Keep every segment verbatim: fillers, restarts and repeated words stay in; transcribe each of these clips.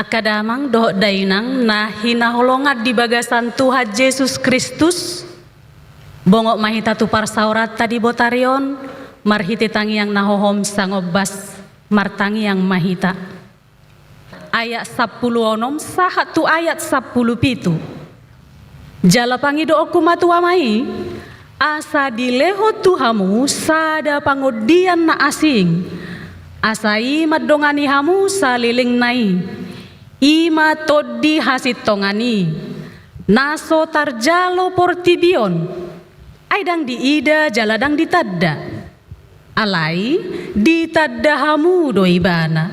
Angka damang dohot dainang na hinaholongan di bagasan Tuhan Jesus Kristus, bongot ma hita tu parsaoranta di botari on, marhite tangiang na hohom sangombas, martangiang ma hita. Ayat sampulu onom sahat tu ayat sampulu pitu. Jala pangidoonku ma tu Ama i, asa dilehon tu hamu sada pangondian na asing, asa i mandongani hamu salelengna i. I ma tondi hasintongan i, na so tarjalo portibi on, ai ndang diida jala ndang ditanda. Alai ditanda hamu do ibana.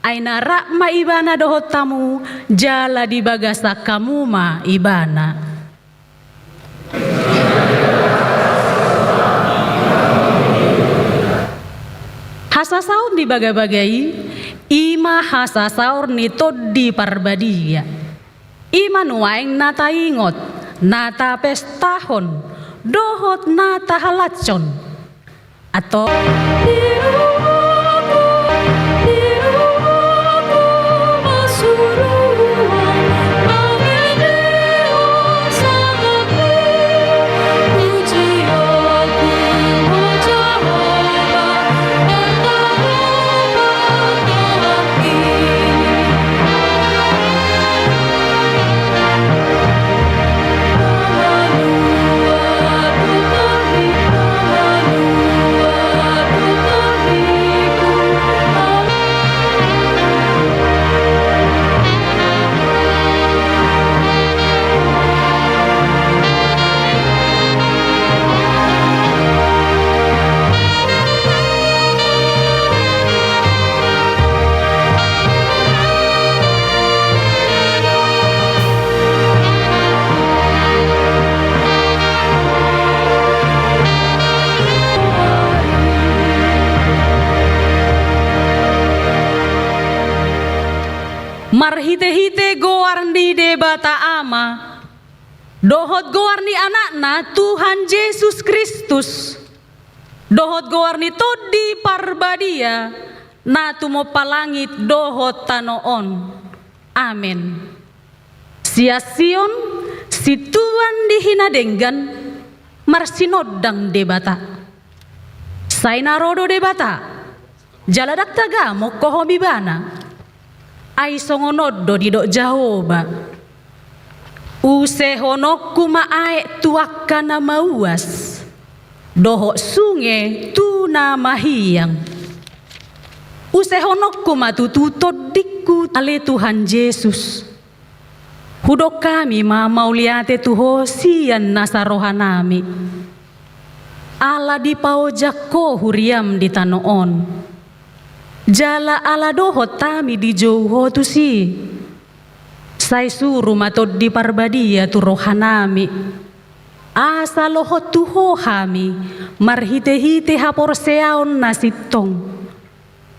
Ai na rap ma ibana dohot hamu, jala di bagasan hamu ma ibana. Hasasaor ni bagabaga i, i ma hasasaor ni Tondi Parbadia. I ma nuaeng na taingot, na tapestahon, dohot na tahalashon. Antong. Marhitehite goar ni Debata Ama, dohot goar ni Anakna Tuhan Jesus Kristus, dohot goar ni Tondi Parbadia, na tumompa langit dohot tano on. Amen. Sian Sion, sintuan ni hinadenggan, marsinondang Debata. Sai na ro do Debata, jala ndang tagamon hohom ibana. Ai songon on do didok Jahowa. Usehononku ma aek tu angka na mauas, dohot sunge tu na mahiang. Usehononku ma tutu tondingku, ale Tuhan Jesus. Hudok hami ma mauliate tu Ho sian nasa rohanami. Ala dipaojak Ho huriam di tano on. Jala ala dohot hami dijou Ho tusi. Sai suru ma Tondi Parbadia tu rohanami. Asa lohot tu Ho hami, marhitehite haporseaon na sintong.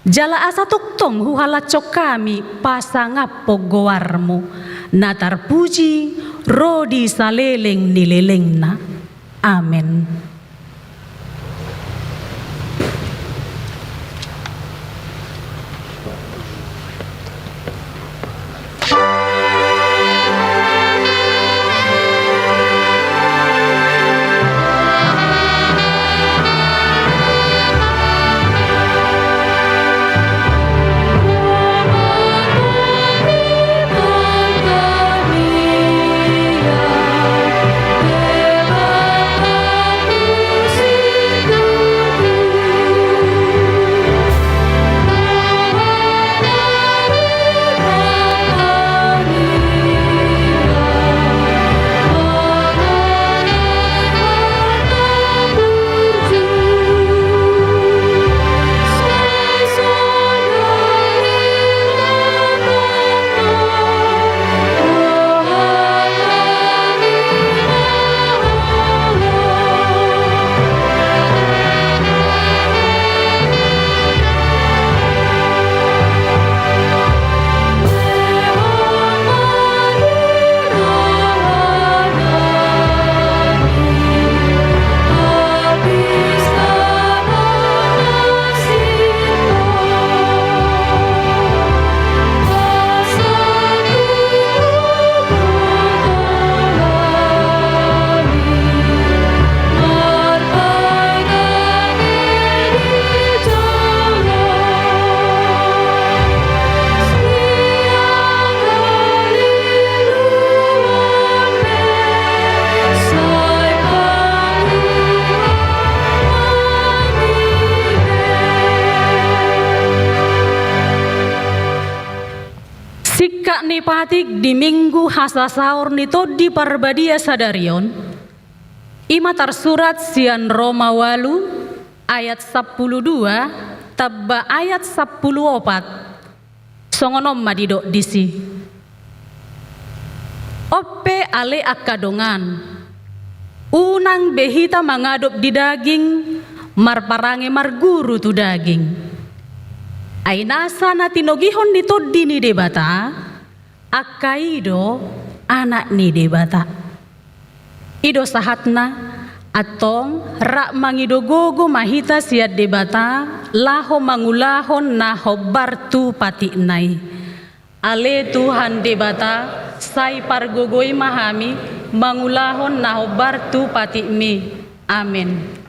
Jala asa tongtong huhalashon hami pasangaphon goarmu, na tarpuji ro di saleleng ni lelengna. Amen. Singkat ni patik di Minggu hasasaor ni Tondi Parbadia sadari on, i ma tarsurat sian Roma ualu ayat sampulu dua tamba ayat sampulu opat. Songon on ma didok disi. On pe ale angka dongan, unang be hita mangadop di daging, marparange marguru tu daging. Ai nasa na tinogihon ni Tondi ni Debata, angka i do anak ni Debata. I do sahatna, antong rap mangido gogo ma hita sian Debata laho mangulahon na hombar tu patikna i. Ale Tuhan Debata, sai pargogoi ma hami mangulahon na hombar tu patikmi. Amen.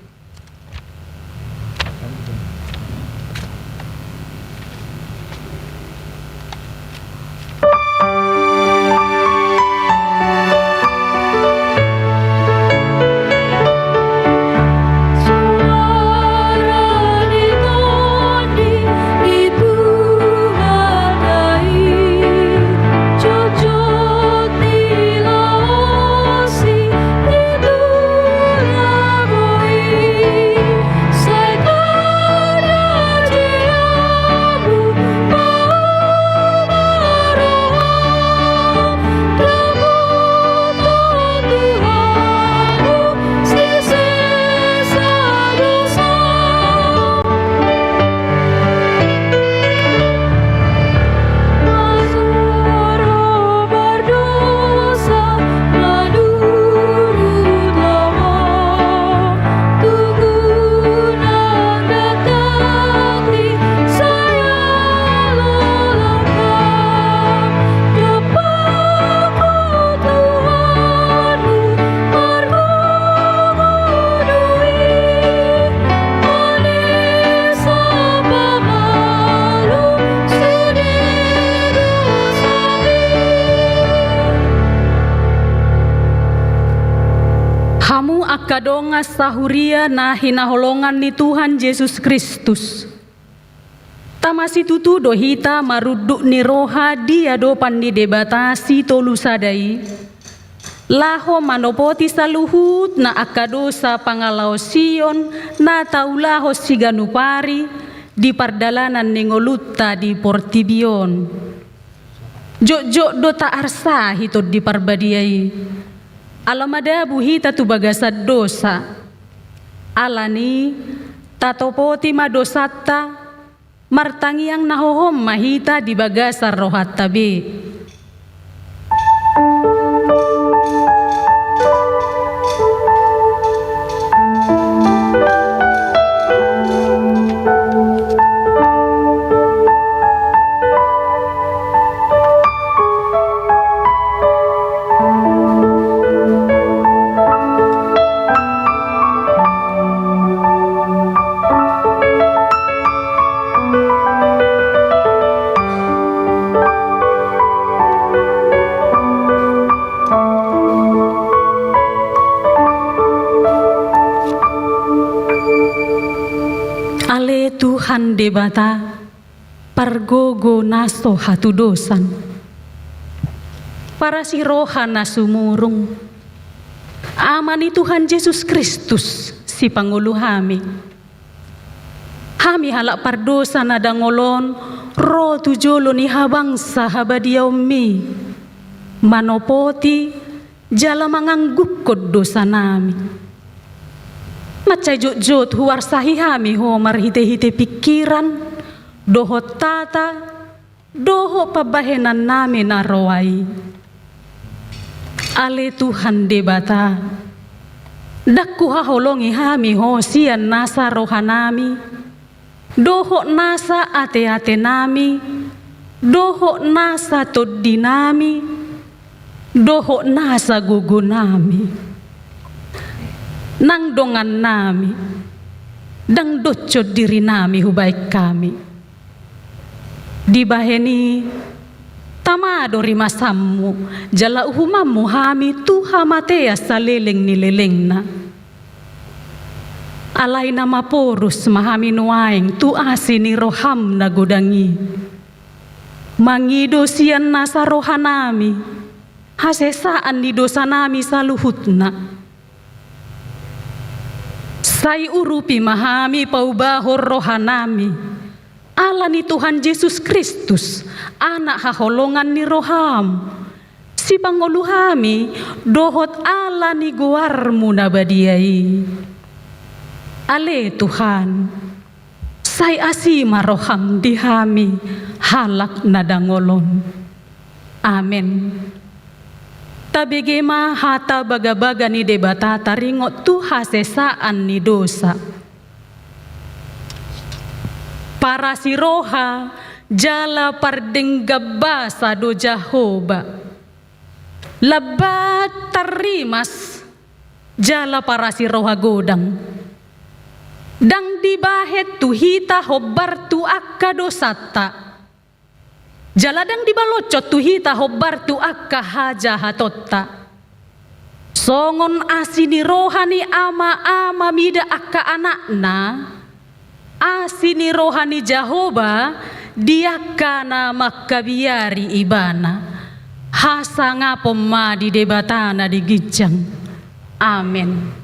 Hamu angka dongan sahuria na hinaholongan ni Tuhan Jesus Kristus. Tama situtu do hita marunduk ni roha di adopan ni Debata Sitolu Sada i, laho manopoti saluhutna angka dosa pangalaosion na taulahon siganup ari di pardalanan ni ngolunta di portibi on. Jotjot do taarsahi Tondi Parbadia i, ala madabu hita tu bagasan dosa. Alani, tatopoti ma dosanta, martangiang na hohom ma hita di bagasan rohanta be. Ale Tuhan Debata, pargogo na so hatudosan, parasi roha na sumurung, Ama ni Tuhan Jesus Kristus, sipangolu hami. Hami halak pardosa na dangol on ro tu jolo ni habangsa habadiaonmi, manopoti jala mangangguphon dosanami. Mansai jotjot huarsahi hami Ho marhitehite pingkiran dohot hata dohot pambahenannami na roa i. Ale Tuhan Debata, ndang huhaholongi hami Ho sian nasa rohanami, dohot nasa ateatenami, dohot nasa tondinami, dohot nasa gogonami. Nang dongannami, ndang doshon dirinami hubahen hami. Dibahen i, tama do rimasanmu jala uhumanmu hami tu hamatean saleleng ni lelengna. Alai na maporus ma hami nuaeng tu asi ni roham na godang i. Mangido sian nasa rohanami hasesaan ni dosanami saluhutna. Sai urupi ma hami paubahon rohanami, ala ni Tuhan Jesus Kristus, Anak haholongan ni roham, sipangolu hami, dohot ala ni goarmu na badia i. Ale Tuhan, sai asi ma roham di hami halak na dangol on. Amen. Tabege ma hata bagabaga ni Debata taringot tu hasesaan ni dosa. Parasi roha jala pardenggan basa do Jahowa. Lambat tarrimas jala parasi roha godang. Ndang dibahen tu hita hombar tu angka dosanta. Jala ndang dibaloncon tu hita hombar tu angka hajahatonta. Songon asi ni roha ni ama-ama mida angka anakna, asi ni roha ni Jahowa di angka na mangkabiari ibana. Hasangapon ma di Debata na di ginjang. Amen.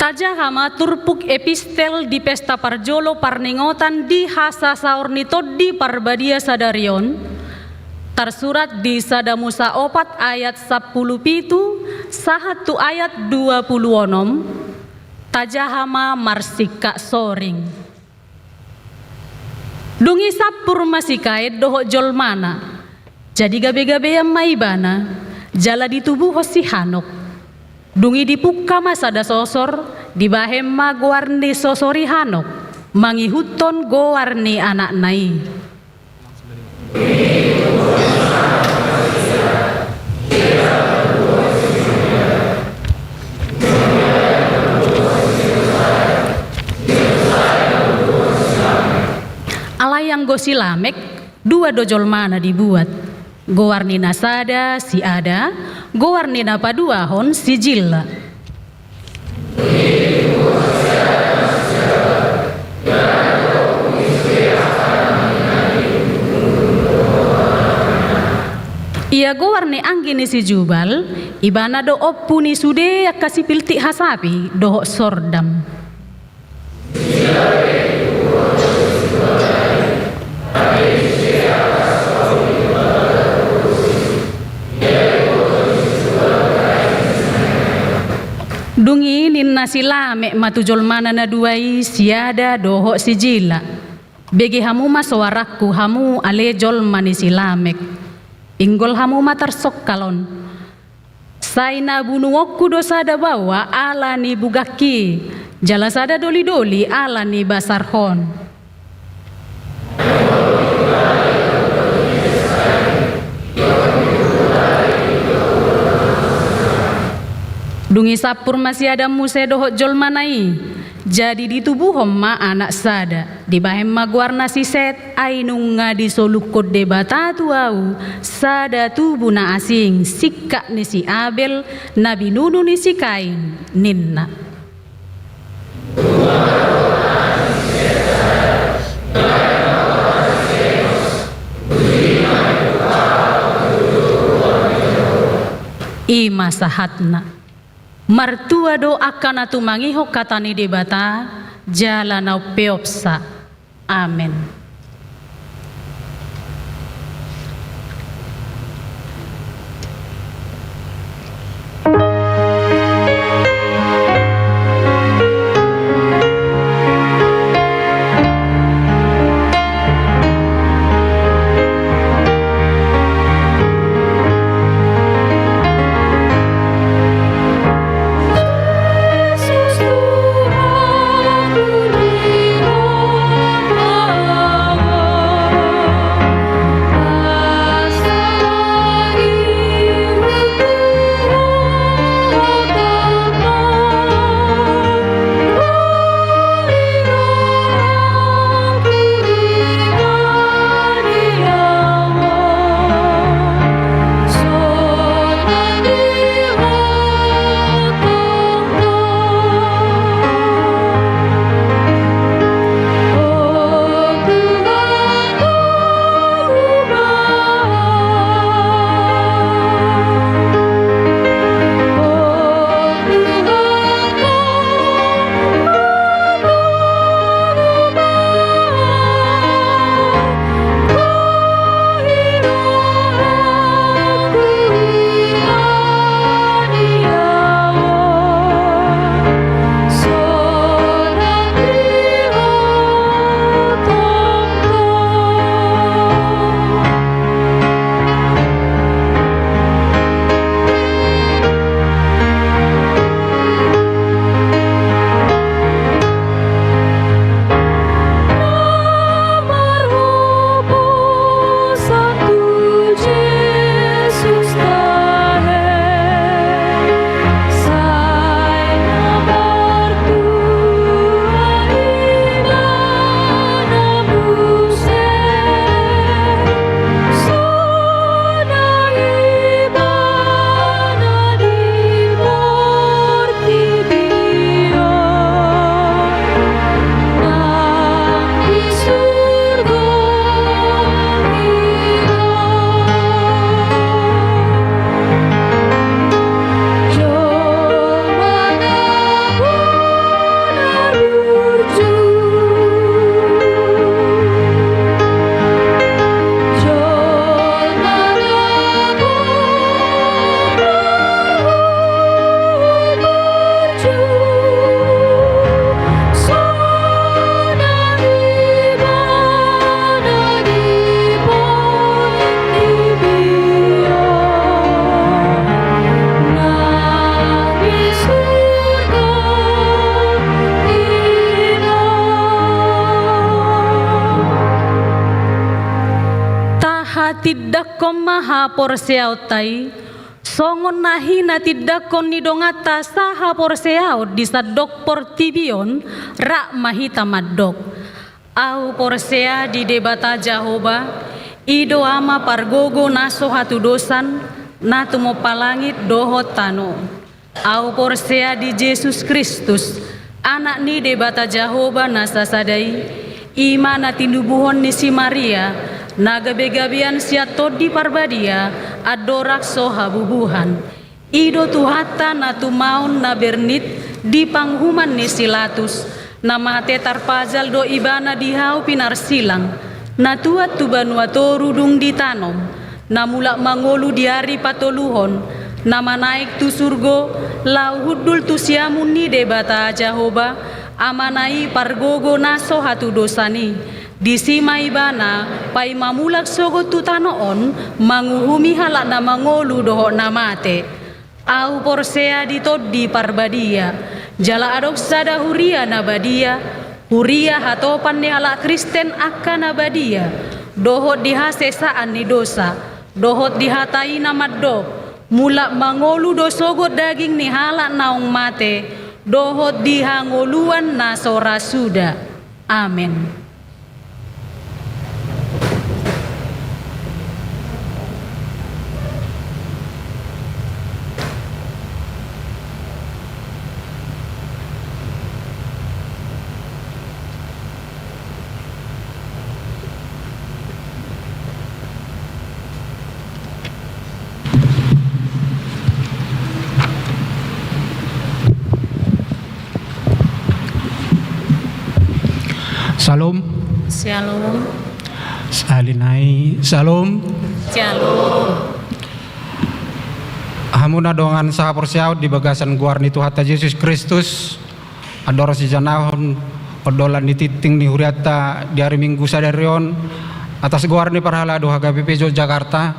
Tajaha ma turpuk epistel di pesta parjolo parningotan di hasasaor ni Tondi Parbadia sadari on, tarsurat di Sada Musa opat ayat sampulu pitu sahat tu ayat dua pulu onom. Tajaha ma marsingkat soring. Dung i sampur ma si Kain dohot jolmana, jadi gabegabean ma ibana, jala ditubuhon si Hanok. Dung i dipungka ma sada sosor, dibahen ma goar ni sosor i Hanok, mangihuthon goar ni anakna i. Alai anggo si Lamek, dua do jolmana dibuat. Goar ni na sada si Ada, goar ni na paduahon si Zilla. Ia goar ni anggi ni si Jubal, ibana do ompu ni sude angka sipiltik hasapi dohot sordam. Dung i ninna si Lamek ma tu jolmana na dua i si Ada dohot si Jila. Bege hamu ma soarangku, hamu ale jolma ni si Lamek. Pinggol hamu ma tarsongkal on. Sai na bunuonku do sada baoa ala ni bugangki, jala sada dolidoli ala ni basarhon. Dung i sampur ma si Adam muse dohot jolmana i, jadi ditubuhon ma anak sada. Dibahen ma goarna si Set, ai nunga disoluhon Debata tu ahu sada tubu na asing, singkat ni si Abel na binunu ni si Kain, ninna. I ma sahatna. Martua do angka na tumangihon hata ni Debata, jala na umpeopsa. Amen. Tahatindangkon ma haporseaonta i, songon na hinatindangkon ni donganta sahaporseaon di sandok portibi on, rap ma hita mandok. Ahu porsea di Debata Jahowa, i do Ama pargogo na so hatudosan, na tumompa langit dohot tano. Ahu porsea di Jesus Kristus, Anak ni Debata Jahowa na sasada i, i ma na tinubuhon ni si Maria, na gabegabean sian Tondi Parbadia, andorang so habubuhan. I do Tuhanta na tumaon na bernit di panguhuman ni si Latus, na mate tarpajal do Ibana di hau pinarsilang, na tuat tu banua toru dung ditanom, na mulak mangolu di ari patoluhon, na manaek tu surgo, Laho hundul tu siamun ni Debata Jahowa, Amana i pargogo na so hatudosan i. Disi ma Ibana paima mulak sogot tu tano on, manguhumi halak na mangolu dohot na mate. Ahu porsea di Tondi Parbadia, jala adong sada huria na badia, huria hatopan ni halak Kristen angka na badia, dohot di hasesaan ni dosa, dohot di hata i na mandok, mulak mangolu do sogot daging ni halak naung mate, dohot di hangoluan na so ra suda. Amen. Syalom. Syalom. Sahali nai, syalom. Syalom. Hamu na dongan sahaporseaon di bagasan goar ni Tuhanta Jesus Kristus, andorang sijanahon ondolan ni tingting ni hurianta di ari Minggu sadari on, atas goar ni parhalado H K B P Yogyakarta,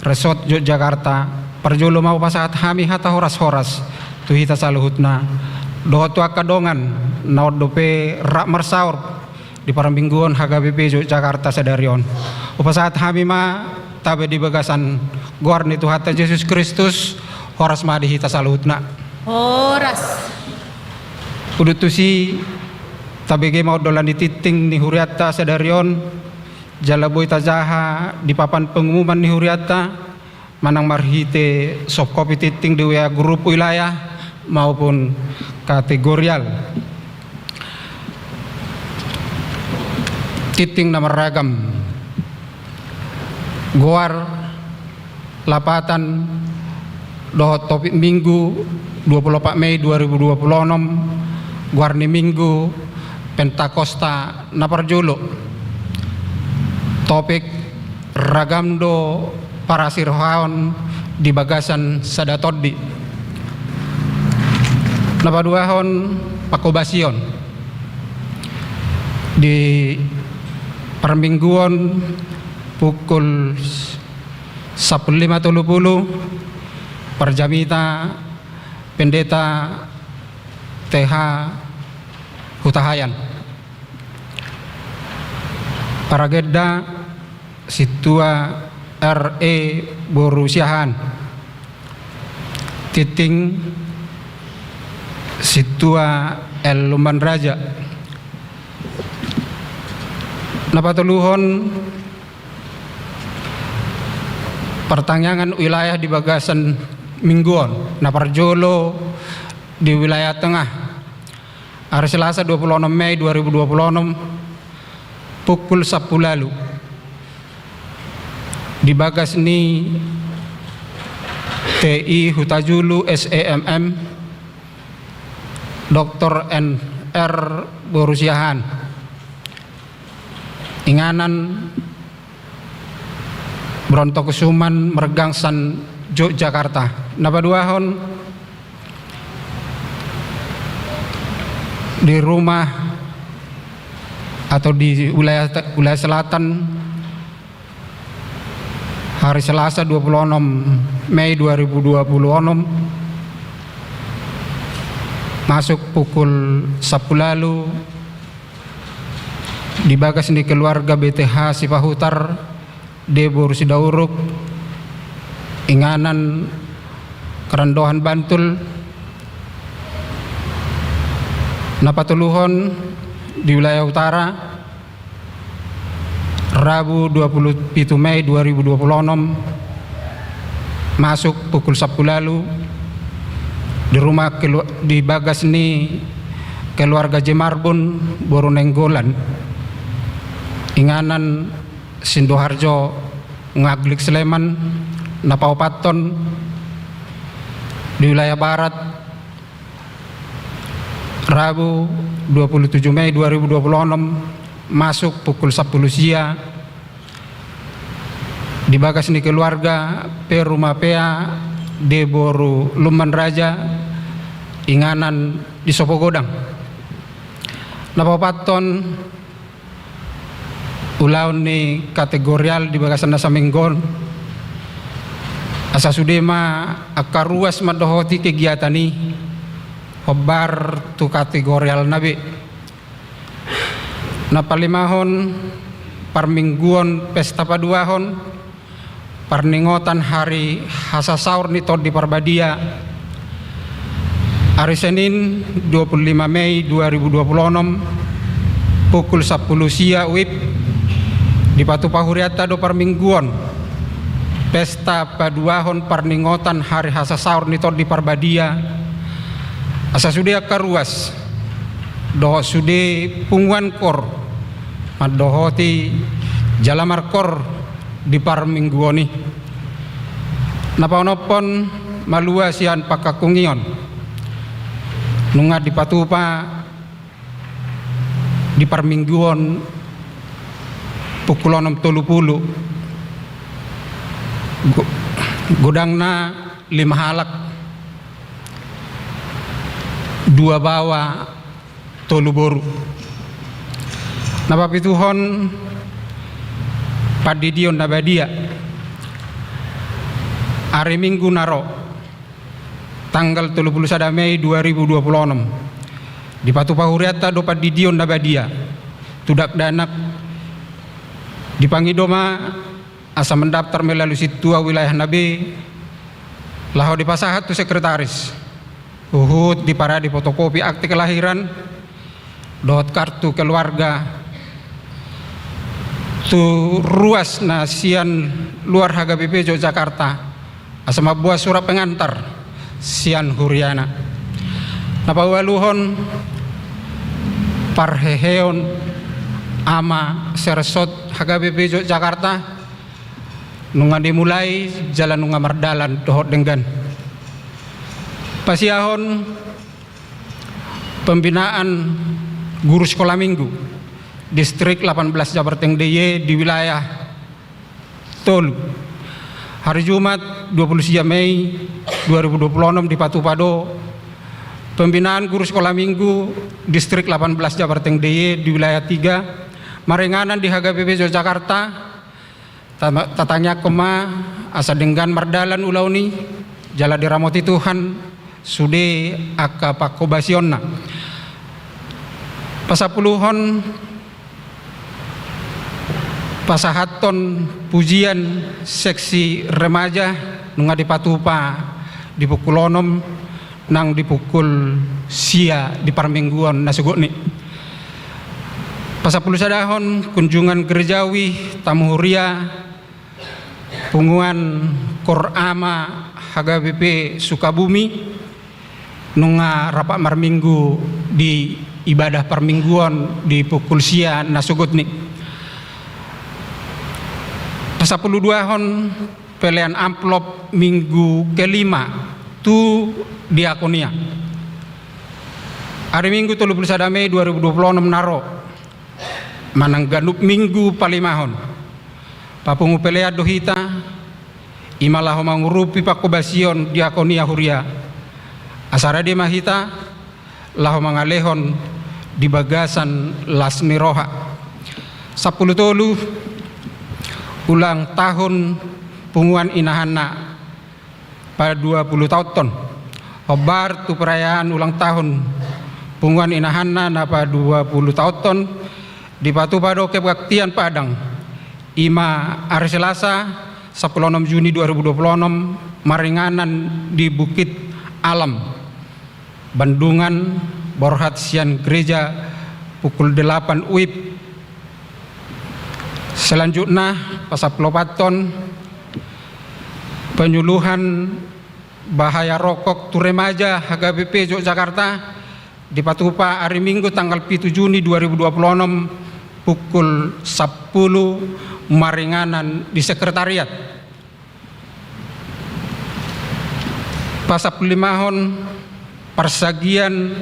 Resort Yogyakarta, parjolo ma hupasahat hami hata horas-horas tu hita saluhutna, dohot tu angka dongan na on dope rap marsaor di parmingguon H K B P Yogyakarta sadari on. Hupasahat hami ma tabe di bagasan goar ni Tuhanta Jesus Kristus, horas ma di hita saluhutna. Horas. Udut tusi, tabege ma ondolan ni tingting ni hurianta sadari on, jala boi tajaha di papan pengumuman ni hurianta, manang marhite soft copy tingting di W A grup wilayah maupun kategorial. Tingting na marragam, goar, lapatan, dohot topik Minggu, dua puluh opat Mei dua ribu dua puluh onom, goar ni Minggu Pentakosta na parjolo. Topik: Ragam do parasirohaon di bagasan sada tondi. Na paduahon, pangkobasion di parmingguon pukul sampulu lima tolu pulu, parjamita Pendeta T H Hutahaean. Paragenda: Sintua R E boru Siahaan. Tingting: Sintua L Lumban Raja. Na patoluhon, partangiangan wilayah di bagasan minggu on, na parjolo di wilayah tengah. Ari Selasa dua puluh onom Mei dua ribu dua puluh onom, pukul sampulu ualu, di bagas ni T I Hutajulu S E M M, Doktor N R boru Siahaan, inganan Bronto Kusuman, Mergangsan, Yogyakarta. Na paduahon, di rumah atau di wilayah, wilayah selatan, hari Selasa dua puluh onom Mei dua ribu dua puluh onom, masuk pukul sampulu ualu, di bagas ni keluarga B T H Sipahutar, D boru Sidauruk, inganan Karandohan, Bantul. Na patoluhon, di wilayah utara, Rabu dua puluh pitu Mei dua ribu dua puluh onom, masuk pukul sampulu ualu, di rumah kelu-, di bagas ni keluarga Jemarbun boru Nainggolan, inganan Sindoharjo, Ngaglik, Sleman. Na paopathon, di wilayah barat, Rabu dua puluh tujuh Mei dua ribu dua puluh onom, masuk pukul sampulu sia, di bagas ni keluarga Perumapea, D boru Lumban Raja, inganan di Sopogodang. Na paopathon, ulaon ni kategorial di bagasan na saminggu on, asa sude ma angka ruas mandohoti kegiatan i hombar tu kategorialna be. Na palimahon, parmingguon pesta paduahon parningotan hari hasasaor ni Tondi Parbadia, ari Senin, dua puluh lima Mei dua ribu dua puluh enam, pukul sampulu sia uip, dipatupa hurianta do parmingguon pesta paduahon parningotan hari hasasaor ni Tondi Parbadia, asa sude angka ruas dohot sude punguan kor mandohoti jala markor di parmingguon i. Na paonomhon, malua sian pangkangkungion, nunga dipatupa di parmingguon pukul onom tolu pulu. Go-, godangna lima halak, dua baoa, tolu boru. Na papituhon, pandidion na badia. Ari Minggu na ro, tanggal tolu pulu sada Mei dua ribu dua puluh enam, dipatupa hurianta do pandidion na badia tu dakdanak. Dipangido ma asa mandaptar melalui sintua wilayahna be, laho dipasahat tu sekretaris, huhut diparade fotokopi akte kelahiran dohot kartu keluarga tu ruas na sian luar H K B P Jogjakarta, asa mamboan surat pengantar sian huriana. Na paualuhon, parheheon ama seresort H K B P Jogjakarta, nunga dimulai jala nunga mardalan dohot denggan. Pasiahon, pembinaan guru sekolah minggu distrik lapan belas Jabarteng D I Y di wilayah tolu. Hari Jumat, dua puluh sia Mei dua ribu dua puluh enam, dipatupa do pembinaan guru sekolah minggu distrik lapan belas Jabarteng D I Y di wilayah tiga, maringanan di H K B P Jogjakarta. Ta-, tatangiangkon ma asa denggan mardalan ulaon i, jala diramoti Tuhan sude angka panghobasionna. Pasampuluhon, pasahathon pujian seksi remaja, nunga dipatupa di pukul onom nang di pukul sia di parmingguon na sogotni. Pasampulu sadahon, kunjungan gerejawi tamu huria punguan kor ama H K B P Sukabumi, nunga rap marminggu di ibadah parmingguon di pukul sia na sogotni. Pasampulu duahon, pelean amplop minggu kelima tu diakonia. Ari Minggu tolu pulu sada Mei dua ribu dua pulu onom na ro, manang ganup minggu palimahon, papungu pelean do hita, i ma laho mangurupi panghobasion diakonia huria. Asa rade ma hita laho mangalehon di bagasan las ni roha. Sampulu tolu, ulang tahun punguan inahan na paduapulu taonhon. Hombar tu perayaan ulang tahun punguan inahan na na paduapulu taonhon, dipatupa do kebaktian padang, i ma ari Selasa, sampulu onom Juni dua ribu dua pulu onom, maringanan di Bukit Alam, Bandungan, borhat sian gereja pukul delapan uip. Selanjutna, pasampulu opathon, penyuluhan bahaya rokok tu remaja H K B P Jogjakarta, dipatupa ari Minggu tanggal pitu Juni dua ribu dua pulu onom, pukul sampulu, maringanan di sekretariat. Pasampulu limahon, parsagian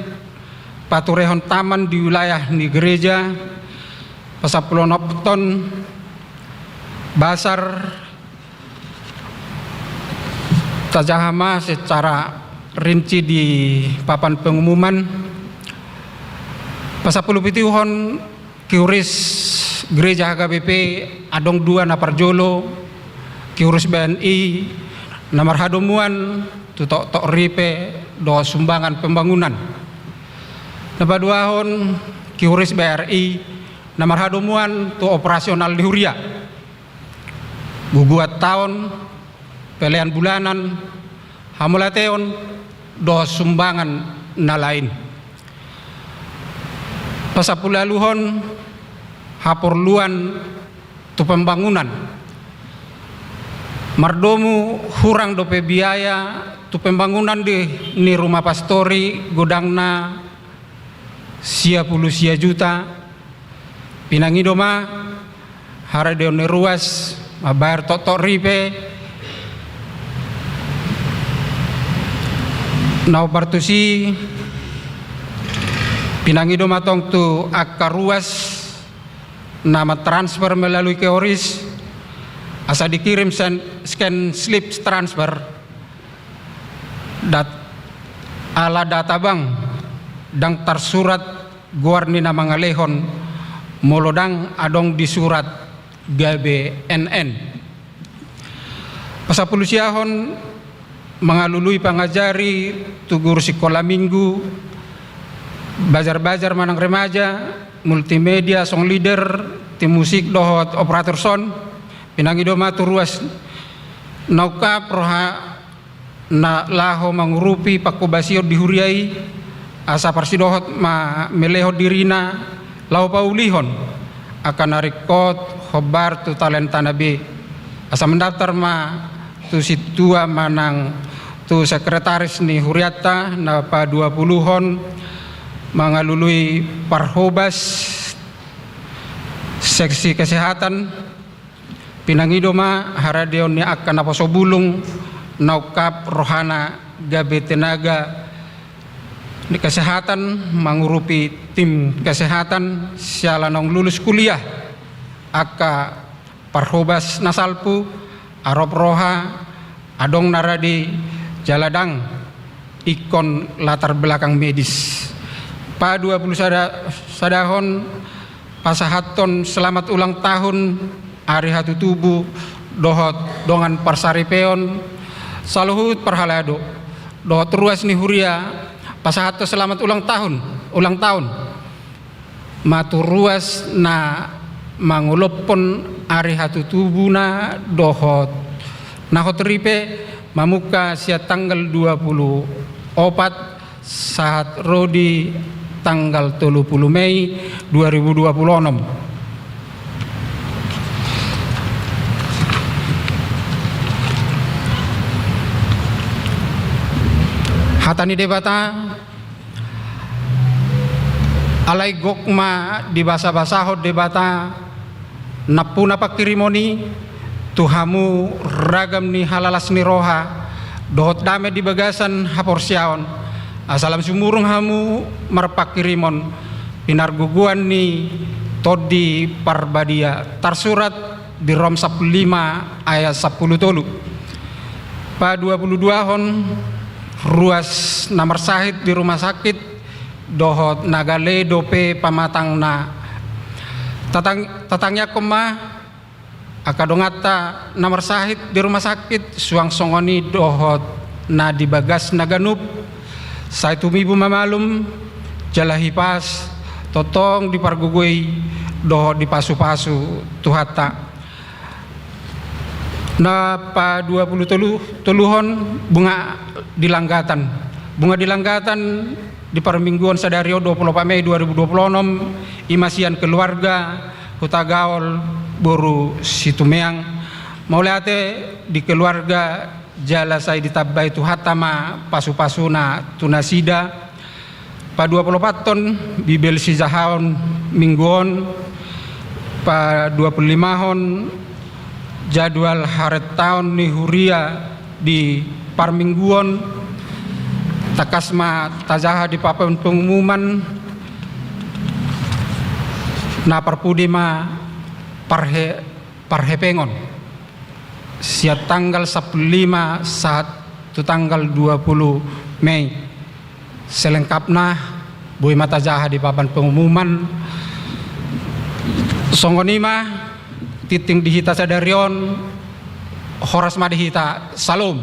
paturehon taman di wilayah ni gereja. Pasampulu onomhon, basar tajaha ma secara Rinci di papan pengumuman. Pasampulu pituhon, Kiuris Gereja H K B P adong dua, na parjolo Kiuris B N I na marhadomuan tu toktok ripe dohot sumbangan pembangunan. Na paduahon, Kiuris B R I na marhadomuan tu operasional ni huria, guguan taon, pelean bulanan, hamauliateon dohot sumbangan na lain. Pasampulu ualuhon, haporluan tu pembangunan. Mardomu hurang dope biaya tu pembangunan di, ni rumah pastori, godangna sia pulu sia juta. Pinangido ma haradeon ni ruas mambayar toktok ripe. Na hombar tusi, pinangido ma tong tu angka ruas na mentransfer melalui Kiuris, asa dikirim sen-, scan slip transfer. Dat-, ala data bank, ndang tarsurat goar ni na mangalehon, molo ndang adong di surat gabe N N. Pasampulu siahon, mangalului pangajari tu guru sikola minggu, bajar-bajar manang remaja, multimedia, song leader, tim musik dohot operator sound. Pinangido ma tu ruas na ungkap roha na laho mangurupi panghobasion di huria i, asa parsidohot ma melehon dirina laho paulihon angka na ringkot hombar tu talentana be. Asa mandaftar ma tu sintua manang tu sekretaris ni hurianta. Na paduapuluhon, mangalului parhobas seksi kesehatan. Pinangido ma haradeon ni angka naposo bulung na ungkap rohana gabe tenaga ni kesehatan, mangurupi tim kesehatan siala naung lulus kuliah, angka parhobas na salpu, arop roha, adong na rade jala ndang ingkon latar belakang medis. Paduapulu sada-, sadahon, pasahathon selamat ulang tahun, ari hatutubu dohot dongan parsaripeon, saluhut parhalado dohot ruas ni huria, pasahathon selamat ulang tahun, ulang tahun ma tu ruas na mangolophon ari hatutubuna dohot na hot ripe, mamungka sian tanggal dua pulu opat sahat ro di tanggal tolu pulu Mei dua ribu dua pulu onom. Hata ni Debata, alai gok ma dibasabasahon Debata nampuna pangkirimon i tu hamu ragam ni halalas ni roha dohot dame di bagasan haporseaon, asa lam sumurung hamu marpangkirimon pinargogoan ni Tondi Parbadia tarsurat di Rom sampulu lima ayat sampulu tolu. Paduapuluduahon, ruas na marsahit di rumah sakit dohot na gale dope pamatangna. Tatang-, tatangiangkon ma angka donganta na marsahit di rumah sakit, suang songon i dohot na di bagasna ganup, sai tumibu ma malum jala hipas, tongtong dipargogoi dohot dipasupasu Tuhanta. Na paduapulutolu, toluhon, bunga di langgatan. Bunga di langgatan di parmingguon sadari on, dua pulu opat Mei dua ribu dua pulu onom, i ma sian keluarga Hutagaol boru Situmeang. Mauliate di keluarga, jala sai ditambai Tuhanta ma pasupasuna tu nasida. Paduapuluopathon, Bibel sijahaon minggu on. Paduapululimahon, jadwal harentaon ni huria di parmingguon. Tangkas ma tajaha di papan pengumuman. Na parpudi ma parhe-, parhepengon. Sian tanggal sampulu lima sahat tu tanggal dua puluh Mei. Selengkapna boi ma tajaha di papan pengumuman. Songon i ma tintin di hita sadari on. Horas ma di hita. Syalom.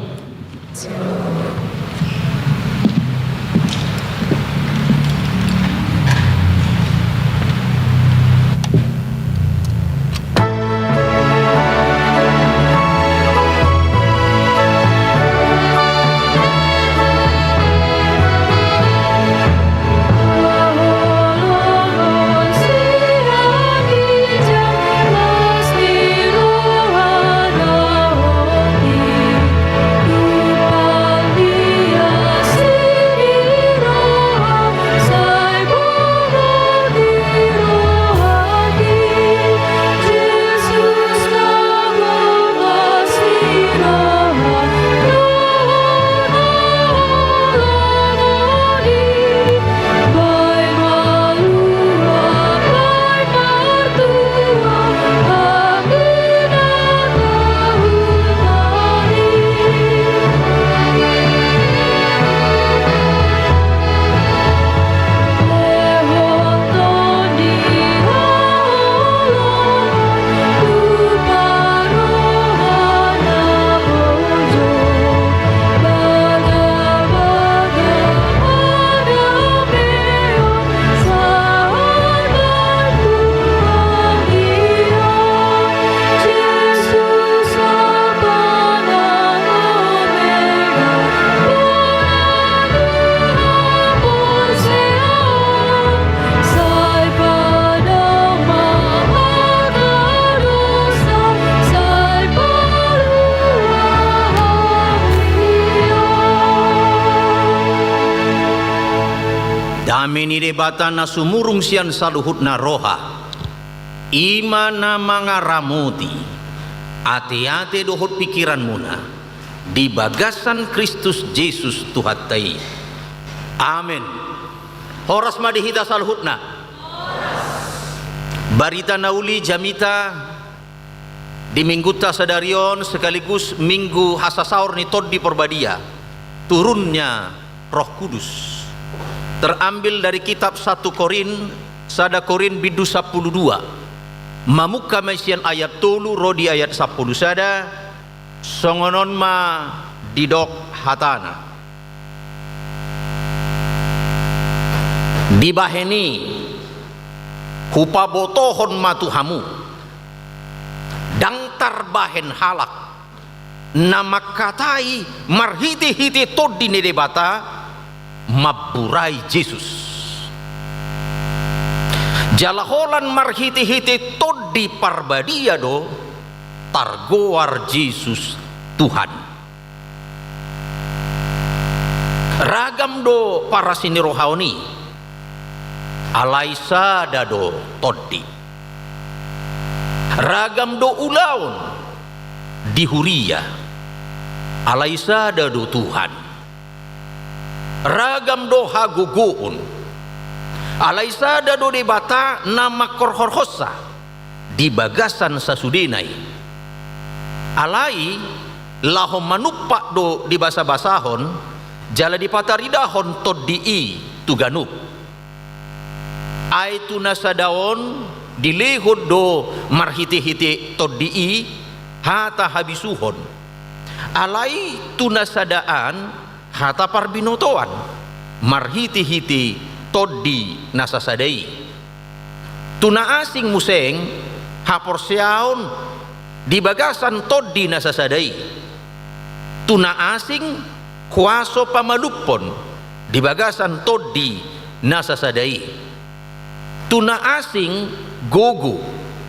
Dame ni Debata na sumurung sian saluhutna roha, i ma na mangaramoti ateate dohot pingkiranmuna di bagasan Kristus Jesus Tuhanta i. Amen. Horas ma di hita saluhutna. Barita na uli jamita di minggunta sadari on sekaligus minggu hasasaor ni Tondi Parbadia, turunnya Roh Kudus, terambil dari kitab satu Korin, sada Korin bindu sampulu dua. Mamungka ma i sian ayat tolu ro di ayat sampulu sada. Songon on ma didok hatana. Dibahen i, hupabotohon ma tu hamu, ndang tarbahen halak na mangkatai marhitehite Tondi ni Debata mamburai Jesus. Jala holan marhitehite Tondi Parbadia do targoar Jesus Tuhan. Ragam do parasi ni roha on i, alai sada do Tondi. Ragam do ulaon di huria, alai sada do Tuhan. Ragam do hagogoon, alai sada do Debata na mangkorhorhonsa di bagasan sasudena i. Alai laho manumpak do dibasabasahon jala dipataridahon Tondi i tu ganup. Ai tu na sada on dilehon do marhitehite Tondi i hata habisuhon. Alai tu na sada an hata parbinotoan marhitehite Tondi na sasada i. Tu na asing muse haporseaon di bagasan Tondi na sasada i. Tu na asing kuaso pamalumhon di bagasan Tondi na sasada i. Tu na asing gogo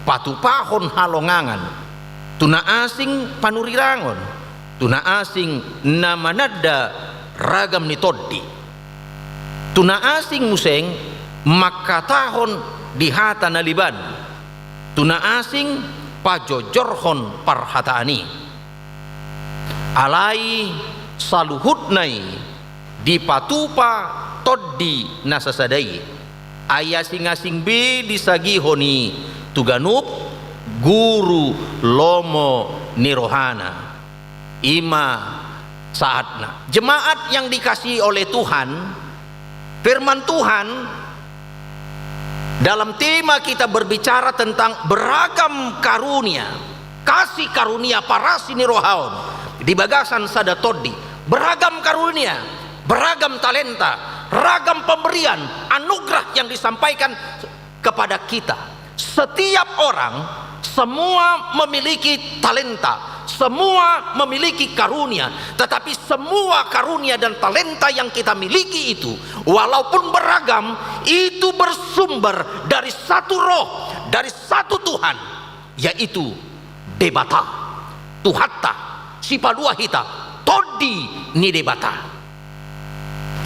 patupahon halongangan. Tu na asing panurirangon. Tu na asing na mananda ragam ni tondi. Tu na asing muse mangkatahon di hata na leban. Tu na asing pajojorhon parhataan i. Alai saluhutna i dipatupa Tondi na sasada i. Ai asing-asing be disagihon i tu ganup guru lomo ni rohana. I ma saatna. Jemaat yang dikasihi oleh Tuhan, firman Tuhan dalam tema kita berbicara tentang beragam karunia, kasih karunia parasi ni roha on di bagasan sada tondi, beragam karunia, beragam talenta, ragam pemberian, anugerah yang disampaikan kepada kita. Setiap orang, semua memiliki talenta, semua memiliki karunia, tetapi semua karunia dan talenta yang kita miliki itu, walaupun beragam, itu bersumber dari satu Roh, dari satu Tuhan, yaitu Debata, Tuhanta, Sipalua hita, Tondi ni Debata.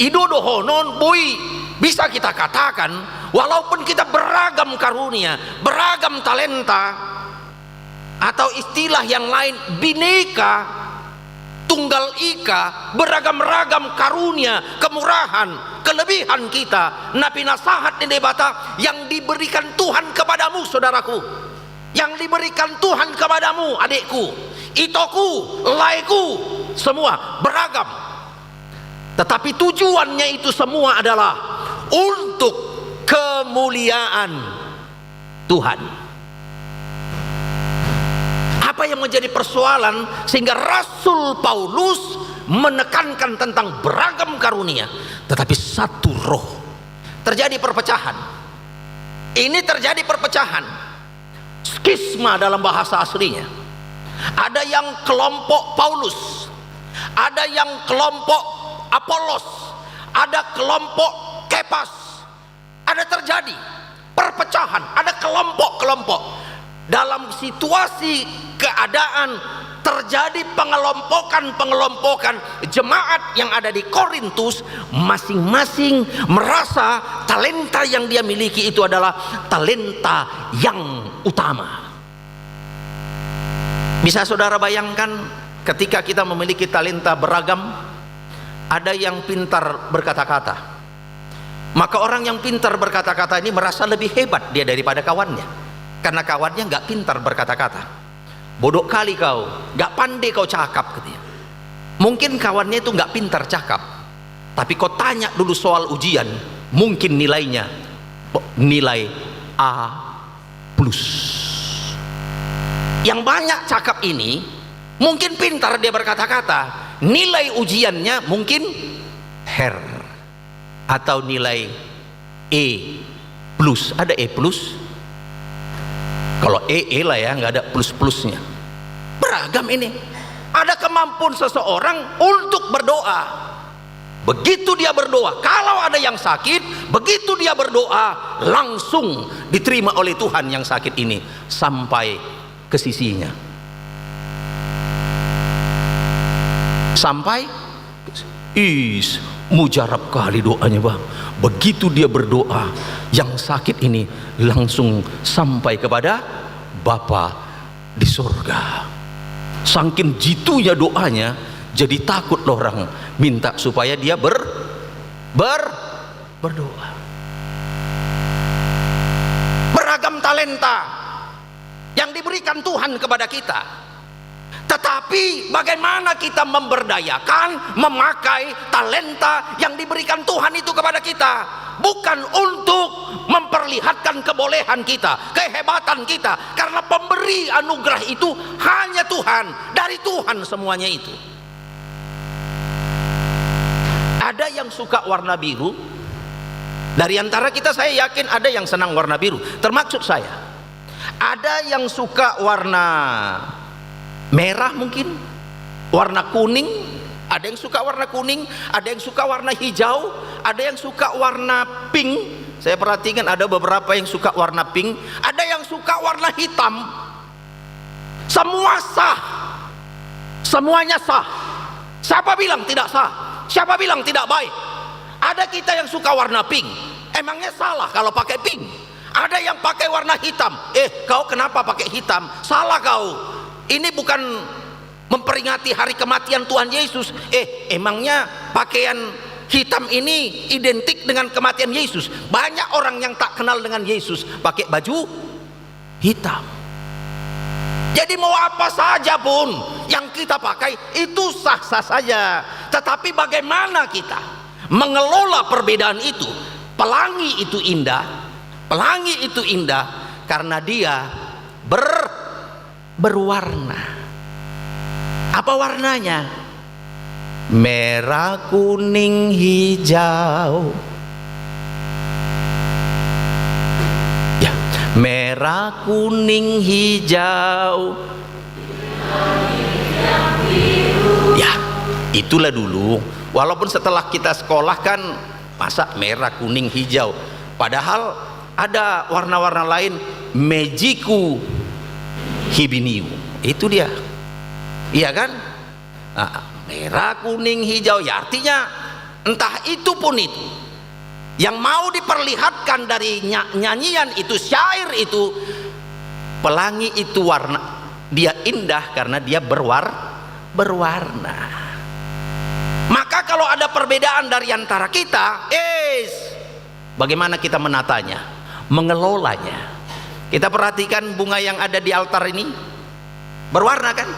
I do dohonon, boi bisa kita katakan, walaupun kita beragam karunia, beragam talenta, atau istilah yang lain, bineka tunggal ika, beragam-ragam karunia, kemurahan, kelebihan kita, na pinasahat ni Debata yang diberikan Tuhan kepadamu, saudaraku, yang diberikan Tuhan kepadamu, adikku, itoku, laeku, semua beragam. Tetapi tujuannya itu semua adalah untuk kemuliaan Tuhan. Apa yang menjadi persoalan sehingga Rasul Paulus menekankan tentang beragam karunia, tetapi satu Roh? Terjadi perpecahan. Ini terjadi perpecahan. Skisma dalam bahasa aslinya. Ada yang kelompok Paulus, ada yang kelompok Apolos, ada kelompok Kepas. Ada terjadi perpecahan, ada kelompok-kelompok. Dalam situasi keadaan terjadi pengelompokan-pengelompokan, jemaat yang ada di Korintus masing-masing merasa talenta yang dia miliki itu adalah talenta yang utama. Bisa saudara bayangkan, ketika kita memiliki talenta beragam, ada yang pintar berkata-kata. Maka orang yang pintar berkata-kata ini merasa lebih hebat dia daripada kawannya. Karena kawannya nggak pintar berkata-kata. "Bodoh kali kau, nggak pandai kau cakap," katanya. Mungkin kawannya itu nggak pintar cakap, tapi kau tanya dulu soal ujian, mungkin nilainya nilai A plus. Yang banyak cakap ini mungkin pintar dia berkata-kata, nilai ujiannya mungkin her atau nilai E plus. Ada E plus? Kalau E, E lah ya, nggak ada plus-plusnya. Beragam ini. Ada kemampuan seseorang untuk berdoa. Begitu dia berdoa, kalau ada yang sakit, begitu dia berdoa, langsung diterima oleh Tuhan yang sakit ini sampai ke sisinya. Sampai, is, mujarab kali doanya, Bang. Begitu dia berdoa, yang sakit ini langsung sampai kepada Bapa di surga. Sangkin jitunya doanya, jadi takut orang minta supaya dia ber-, ber-, berdoa. Beragam talenta yang diberikan Tuhan kepada kita. Tetapi bagaimana kita memberdayakan, memakai talenta yang diberikan Tuhan itu kepada kita? Bukan untuk memperlihatkan kebolehan kita, kehebatan kita, karena pemberi anugerah itu hanya Tuhan, dari Tuhan semuanya itu. Ada yang suka warna biru, dari antara kita saya yakin ada yang senang warna biru, termasuk saya. Ada yang suka warna merah mungkin, warna kuning, ada yang suka warna kuning, ada yang suka warna hijau, ada yang suka warna pink. Saya perhatikan ada beberapa yang suka warna pink, ada yang suka warna hitam. Semua sah. Semuanya sah. Siapa bilang tidak sah? Siapa bilang tidak baik? Ada kita yang suka warna pink. Emangnya salah kalau pakai pink? Ada yang pakai warna hitam. "Eh, kau kenapa pakai hitam? Salah kau. Ini bukan memperingati hari kematian Tuhan Yesus." Eh, emangnya pakaian hitam ini identik dengan kematian Yesus? Banyak orang yang tak kenal dengan Yesus pakai baju hitam. Jadi mau apa saja pun yang kita pakai, itu sah-sah saja. Tetapi bagaimana kita mengelola perbedaan itu? Pelangi itu indah, pelangi itu indah karena dia ber-, berwarna. Apa warnanya? Merah, kuning, hijau. Ya, merah, kuning, hijau. Ya, itulah dulu. Walaupun setelah kita sekolah kan, masa merah, kuning, hijau. Padahal ada warna-warna lain, mejiku hibiniu. Itu dia. Iya kan? Ah, merah, kuning, hijau. Ya, artinya entah itu pun itu. Yang mau diperlihatkan dari nya-, nyanyian itu, syair itu, pelangi itu warna, dia indah karena dia berwar-, berwarna. Maka kalau ada perbedaan dari antara kita, is, bagaimana kita menatanya, mengelolanya? Kita perhatikan bunga yang ada di altar ini, berwarna kan?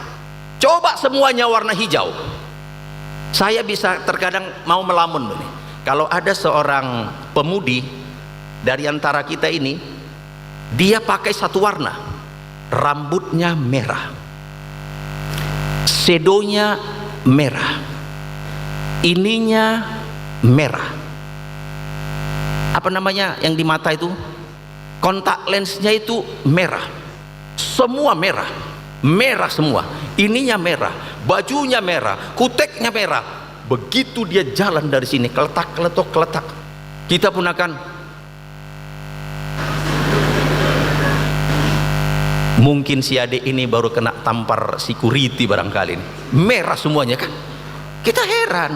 Coba semuanya warna hijau. Saya bisa terkadang mau melamun begini. Kalau ada seorang pemudi dari antara kita ini, dia pakai satu warna, rambutnya merah, sedonya merah, ininya merah. Apa namanya yang di mata itu? Kontak lensnya itu merah. Semua merah. Merah semua. Ininya merah, bajunya merah, kuteknya merah. Begitu dia jalan dari sini, keletak, keletok, keletak. Kita pun akan, mungkin si adik ini baru kena tampar security barangkali ini. Merah semuanya kan? Kita heran.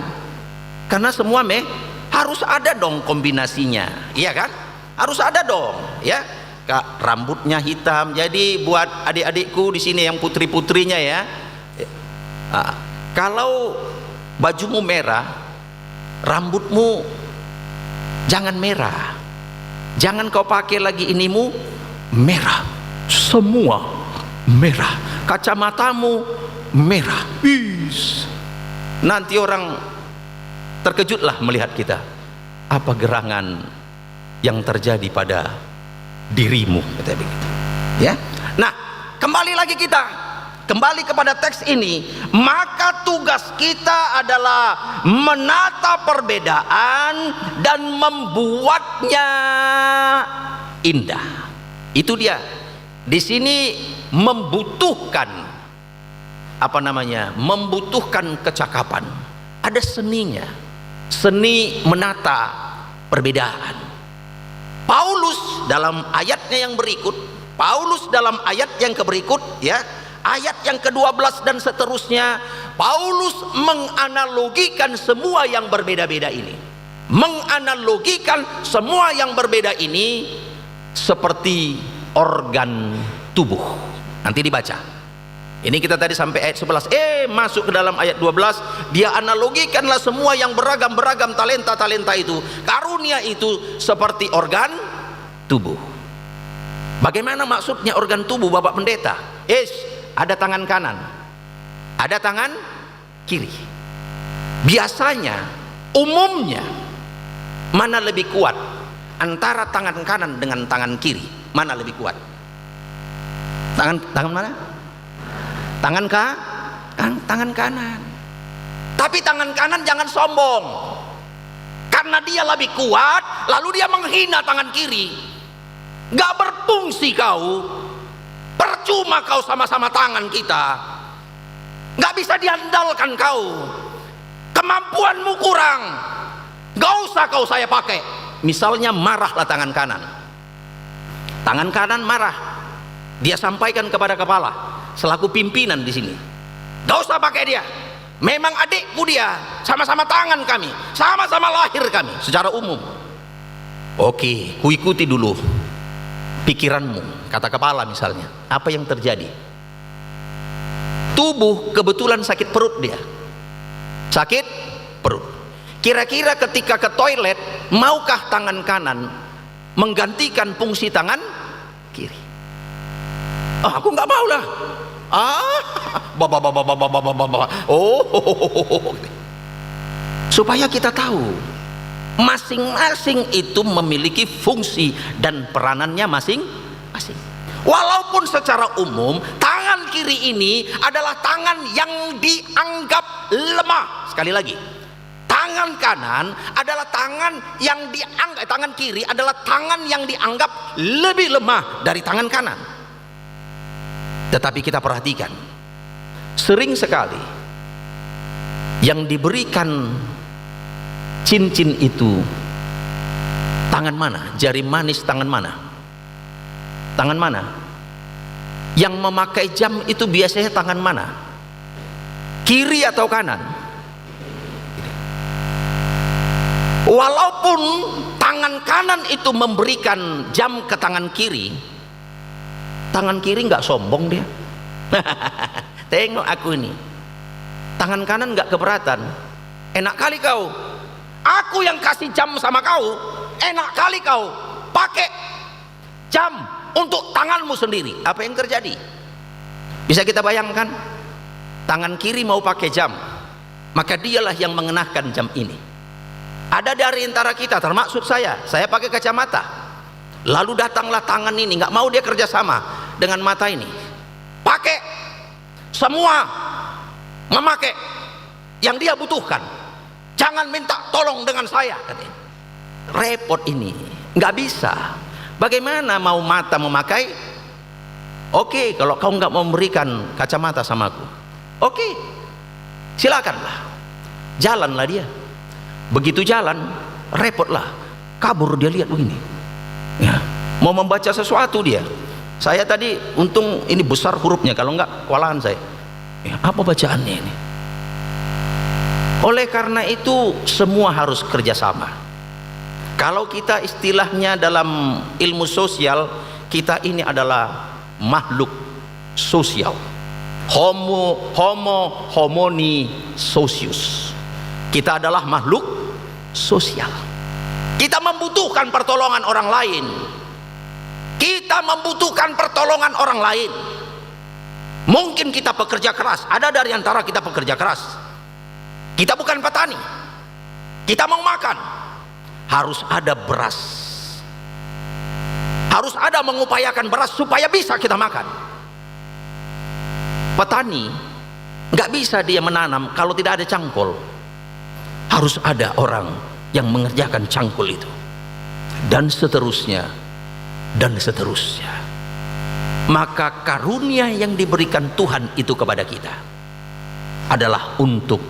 Karena semua me-, harus ada dong kombinasinya. Iya kan? Harus ada dong, ya. Ka-, rambutnya hitam. Jadi buat adik-adikku di sini yang putri-putrinya ya, ah, kalau bajumu merah, rambutmu jangan merah. Jangan kau pakai lagi inimu merah. Semua merah. Kacamatamu merah. Is. Nanti orang terkejutlah melihat kita. Apa gerangan yang terjadi pada dirimu, kata begitu. Ya. Nah, kembali lagi kita, kembali kepada teks ini, maka tugas kita adalah menata perbedaan dan membuatnya indah. Itu dia. Di sini membutuhkan apa namanya, membutuhkan kecakapan. Ada seninya, seni menata perbedaan. Paulus dalam ayatnya yang berikut, Paulus dalam ayat yang keberikut, ya, ayat yang kedua belas dan seterusnya, Paulus menganalogikan semua yang berbeda-beda ini. Menganalogikan semua yang berbeda ini seperti organ tubuh. Nanti dibaca. Ini kita tadi sampai ayat sebelas. Eh, masuk ke dalam ayat dua belas, dia analogikanlah semua yang beragam-beragam talenta-talenta itu, karunia itu seperti organ tubuh. Bagaimana maksudnya organ tubuh, Bapak Pendeta? Is, ada tangan kanan, ada tangan kiri. Biasanya, umumnya, mana lebih kuat antara tangan kanan dengan tangan kiri? Mana lebih kuat? Tangan, tangan mana? Tangan ka-, tang-, tangan kanan. Tapi tangan kanan jangan sombong. Karena dia lebih kuat, lalu dia menghina tangan kiri. Gak berfungsi kau. Percuma kau sama-sama tangan kita. Gak bisa diandalkan kau. Kemampuanmu kurang. Gak usah kau saya pakai. Misalnya marahlah tangan kanan. Tangan kanan marah. Dia sampaikan kepada kepala selaku pimpinan di sini. Gak usah pakai dia. Memang adikku dia. Sama-sama tangan kami. Sama-sama lahir kami secara umum. Oke, kuikuti dulu pikiranmu, kata kepala misalnya. Apa yang terjadi? Tubuh kebetulan sakit perut dia. Sakit perut. Kira-kira ketika ke toilet, maukah tangan kanan menggantikan fungsi tangan kiri? Ah, aku nggak mau lah. Ah, ba, ba, ba, ba, ba, ba, ba, ba, ba, ba. Oh, supaya kita tahu, masing-masing itu memiliki fungsi dan peranannya masing-masing. Walaupun secara umum, tangan kiri ini adalah tangan yang dianggap lemah. Sekali lagi, tangan kanan adalah tangan yang dianggap, tangan kiri adalah tangan yang dianggap lebih lemah dari tangan kanan. Tetapi kita perhatikan, sering sekali yang diberikan cincin itu tangan mana? Jari manis tangan mana? Tangan mana? Yang memakai jam itu biasanya tangan mana? Kiri atau kanan? Walaupun tangan kanan itu memberikan jam ke tangan kiri, tangan kiri nggak sombong dia. Tengok aku ini. Tangan kanan nggak keberatan. Enak kali kau. Aku yang kasih jam sama kau. Enak kali kau. Pakai jam untuk tanganmu sendiri. Apa yang terjadi? Bisa kita bayangkan? Tangan kiri mau pakai jam. Maka dialah yang mengenakan jam ini. Ada dari antara kita, termasuk saya, saya pakai kacamata. Lalu datanglah tangan ini, nggak mau dia kerjasama dengan mata ini. Pakai, semua memakai yang dia butuhkan. Jangan minta tolong dengan saya, katanya. Repot ini, nggak bisa. Bagaimana mau mata memakai? Oke, kalau kau nggak mau memberikan kacamata sama aku, oke, silakanlah. Jalanlah dia. Begitu jalan, repotlah. Kabur dia lihat begini. Ya, mau membaca sesuatu dia. Saya tadi untung ini besar hurufnya, kalau nggak kewalahan saya. Ya, apa bacaannya ini? Oleh karena itu, semua harus kerjasama. Kalau kita istilahnya dalam ilmu sosial, kita ini adalah makhluk sosial. Homo, homo, homini socius. Kita adalah makhluk sosial. Kita membutuhkan pertolongan orang lain. Kita membutuhkan pertolongan orang lain. Mungkin kita pekerja keras, ada dari antara kita pekerja keras. Kita bukan petani. Kita mau makan. Harus ada beras. Harus ada mengupayakan beras supaya bisa kita makan. Petani nggak bisa dia menanam kalau tidak ada cangkul. Harus ada orang yang mengerjakan cangkul itu. Dan seterusnya, dan seterusnya. Maka karunia yang diberikan Tuhan itu kepada kita adalah untuk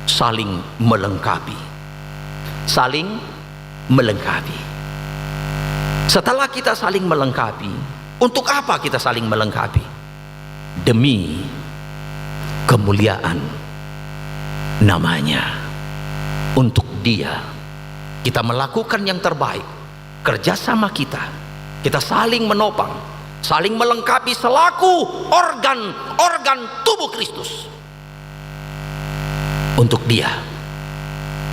saling melengkapi. Saling melengkapi. Setelah kita saling melengkapi, untuk apa kita saling melengkapi? Demi kemuliaan namanya. Untuk Dia, kita melakukan yang terbaik. Kerjasama kita, kita saling menopang, saling melengkapi selaku organ-organ tubuh Kristus. Untuk Dia,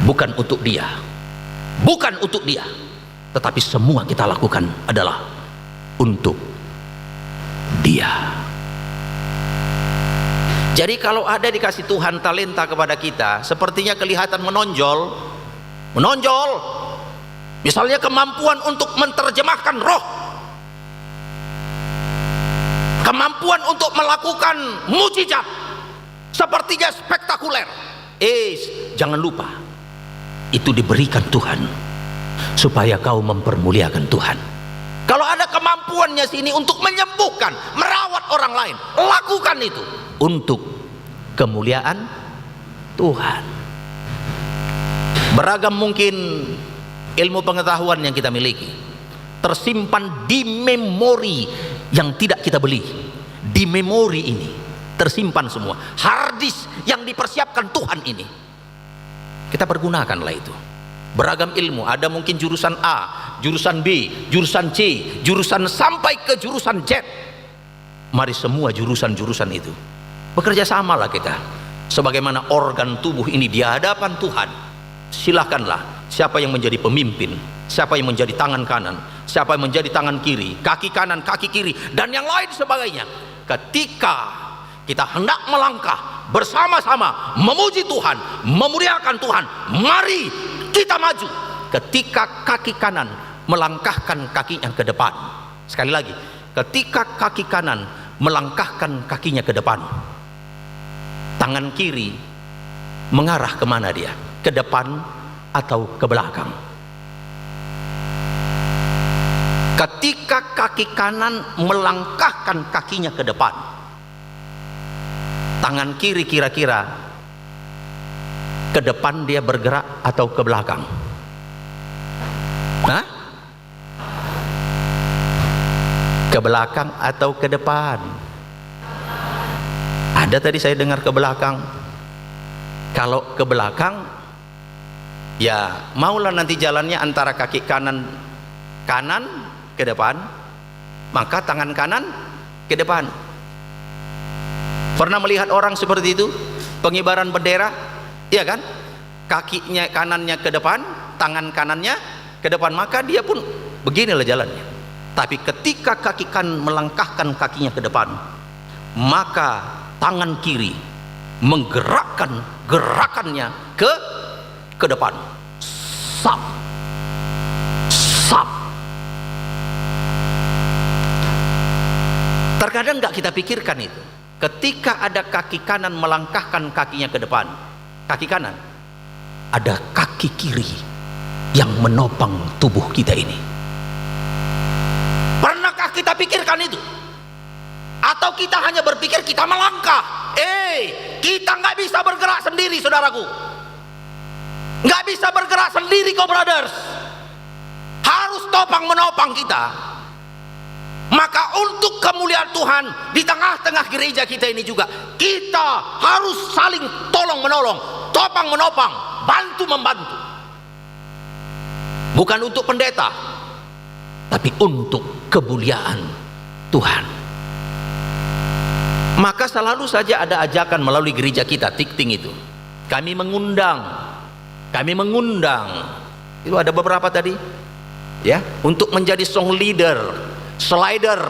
bukan untuk Dia, bukan untuk Dia, tetapi semua kita lakukan adalah untuk Dia. Jadi, kalau ada dikasih Tuhan talenta kepada kita, sepertinya kelihatan menonjol, menonjol. Misalnya, kemampuan untuk menerjemahkan roh, kemampuan untuk melakukan mujizat, sepertinya spektakuler. Eh, jangan lupa, itu diberikan Tuhan supaya kau mempermuliakan Tuhan. Kalau ada kemampuannya sini untuk menyembuhkan, merawat orang lain, lakukan itu untuk kemuliaan Tuhan. Beragam mungkin ilmu pengetahuan yang kita miliki, tersimpan di memori yang tidak kita beli. Di memori ini tersimpan semua. Hard disk yang dipersiapkan Tuhan ini, kita pergunakanlah itu. Beragam ilmu, ada mungkin jurusan A, jurusan B, jurusan C, jurusan sampai ke jurusan Z. Mari semua jurusan-jurusan itu bekerja samalah kita. Sebagaimana organ tubuh ini di hadapan Tuhan, silakanlah siapa yang menjadi pemimpin, siapa yang menjadi tangan kanan, siapa yang menjadi tangan kiri, kaki kanan, kaki kiri, dan yang lain sebagainya. Ketika kita hendak melangkah bersama-sama memuji Tuhan, memuliakan Tuhan, mari kita maju. Ketika kaki kanan melangkahkan kakinya ke depan. Sekali lagi, ketika kaki kanan melangkahkan kakinya ke depan, tangan kiri mengarah kemana dia? Ke depan atau ke belakang? Ketika kaki kanan melangkahkan kakinya ke depan, tangan kiri kira-kira ke depan dia bergerak atau ke belakang? Hah? Ke belakang atau ke depan? Ada tadi saya dengar ke belakang. Kalau ke belakang, ya, maulah nanti jalannya antara kaki kanan, kanan ke depan, maka tangan kanan ke depan. Pernah melihat orang seperti itu? Pengibaran bendera, iya kan? Kakinya kanannya ke depan, tangan kanannya ke depan, maka dia pun beginilah jalannya. Tapi ketika kaki kanan melangkahkan kakinya ke depan, maka tangan kiri menggerakkan gerakannya ke ke depan. Sap. Sap. Terkadang nggak kita pikirkan itu. Ketika ada kaki kanan melangkahkan kakinya ke depan, kaki kanan, ada kaki kiri yang menopang tubuh kita ini. Pernahkah kita pikirkan itu? Atau kita hanya berpikir kita melangkah? Eh, kita nggak bisa bergerak sendiri, saudaraku. Nggak bisa bergerak sendiri, co-brothers. Harus topang menopang kita. Maka untuk kemuliaan Tuhan, di tengah-tengah gereja kita ini juga, kita harus saling tolong menolong, topang menopang, bantu membantu. Bukan untuk pendeta, tapi untuk kemuliaan Tuhan. Maka selalu saja ada ajakan melalui gereja kita, Tikting itu. Kami mengundang, kami mengundang. Itu ada beberapa tadi, ya, untuk menjadi song leader, slider,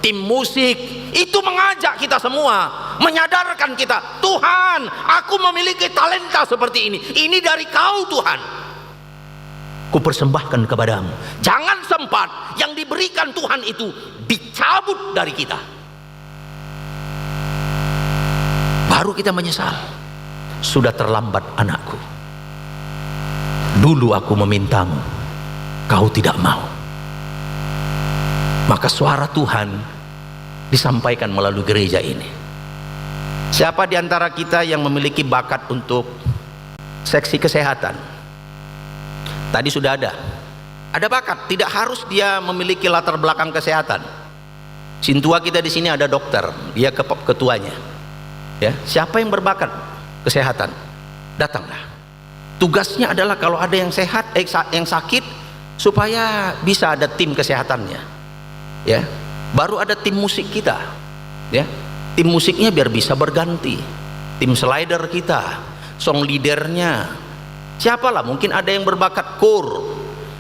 tim musik. Itu mengajak kita semua, menyadarkan kita, "Tuhan, aku memiliki talenta seperti ini. Ini dari Kau, Tuhan. Kupersembahkan kepada-Mu." Jangan sempat yang diberikan Tuhan itu dicabut dari kita. Baru kita menyesal. "Sudah terlambat, anakku. Dulu aku meminta-Mu, kau tidak mau." Maka suara Tuhan disampaikan melalui gereja ini. Siapa di antara kita yang memiliki bakat untuk seksi kesehatan? Tadi sudah ada. Ada bakat, tidak harus dia memiliki latar belakang kesehatan. Sintua kita di sini ada dokter, dia ke-, ketuanya. Ya, siapa yang berbakat kesehatan? Datanglah. Tugasnya adalah kalau ada yang sehat, eh, sa-, yang sakit, supaya bisa ada tim kesehatannya. Ya, baru ada tim musik kita. Ya, tim musiknya biar bisa berganti. Tim slider kita, song leadernya. Siapalah, mungkin ada yang berbakat kor.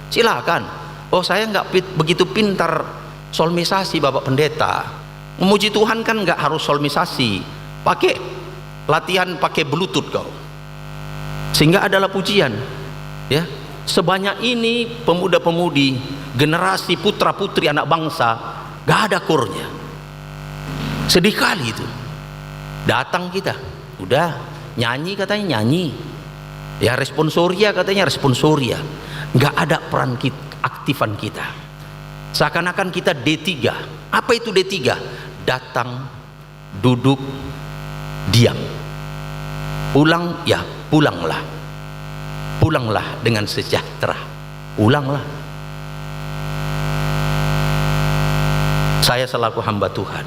Silakan. "Oh, saya nggak pit-, begitu pintar solmisasi, Bapak Pendeta." Memuji Tuhan kan nggak harus solmisasi. Pakai latihan pakai bluetooth kau. Sehingga adalah pujian. Ya. Sebanyak ini pemuda-pemudi, generasi putra-putri anak bangsa, nggak ada kornya. Sedih kali itu. Datang kita, udah nyanyi katanya nyanyi. Ya, responsoria katanya responsoria. Nggak ada peran kit-, aktifan kita. Seakan-akan kita D tiga. Apa itu D tiga? Datang, duduk, diam. Pulang, ya, pulanglah. Pulanglah dengan sejahtera. Pulanglah. Saya selaku hamba Tuhan,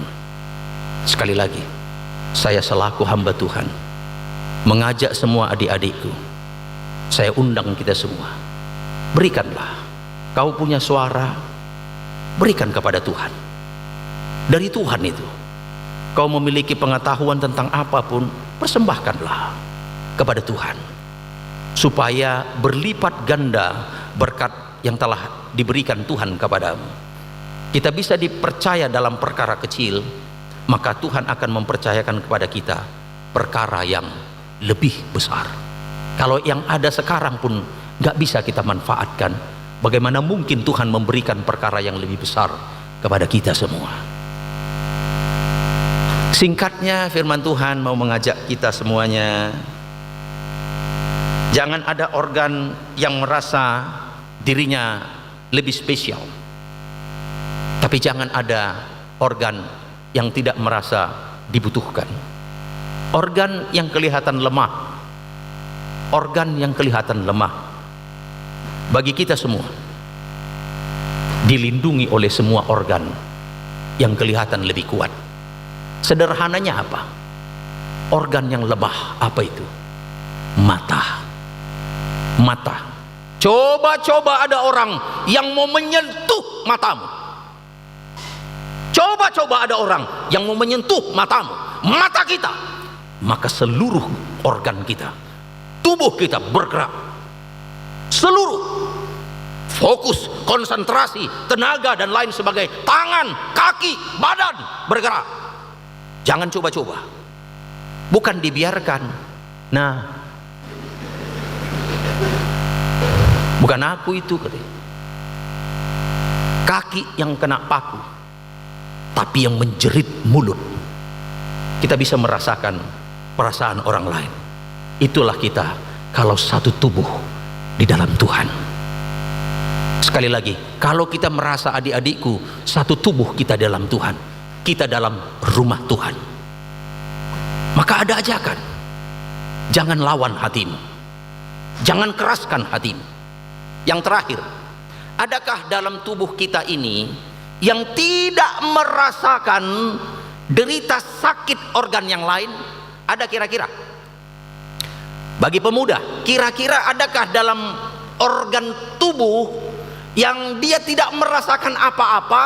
sekali lagi, saya selaku hamba Tuhan, mengajak semua adik-adikku, saya undang kita semua, berikanlah. Kau punya suara, berikan kepada Tuhan. Dari Tuhan itu. Kau memiliki pengetahuan tentang apa pun, persembahkanlah kepada Tuhan. Supaya berlipat ganda berkat yang telah diberikan Tuhan kepadamu. Kita bisa dipercaya dalam perkara kecil, maka Tuhan akan mempercayakan kepada kita perkara yang lebih besar. Kalau yang ada sekarang pun nggak bisa kita manfaatkan, bagaimana mungkin Tuhan memberikan perkara yang lebih besar kepada kita semua? Singkatnya, firman Tuhan mau mengajak kita semuanya, jangan ada organ yang merasa dirinya lebih spesial. Tapi jangan ada organ yang tidak merasa dibutuhkan. Organ yang kelihatan lemah, organ yang kelihatan lemah bagi kita semua dilindungi oleh semua organ yang kelihatan lebih kuat. Sederhananya apa? Organ yang lemah apa itu? Mata. Mata. Coba-coba ada orang yang mau menyentuh matamu. Coba-coba ada orang yang mau menyentuh matamu, mata kita, maka seluruh organ kita, tubuh kita bergerak. Seluruh, fokus, konsentrasi, tenaga, dan lain sebagainya. Tangan, kaki, badan bergerak. Jangan coba-coba. Bukan dibiarkan. Nah, bukan aku itu, katanya. Kaki yang kena paku, tapi yang menjerit mulut. Kita bisa merasakan perasaan orang lain. Itulah kita kalau satu tubuh di dalam Tuhan. Sekali lagi, kalau kita merasa, adik-adikku, satu tubuh kita dalam Tuhan, kita dalam rumah Tuhan, maka ada ajakan. Jangan lawan hatimu. Jangan keraskan hatimu. Yang terakhir, adakah dalam tubuh kita ini yang tidak merasakan derita sakit organ yang lain? Ada kira-kira? Bagi pemuda, kira-kira adakah dalam organ tubuh yang dia tidak merasakan apa-apa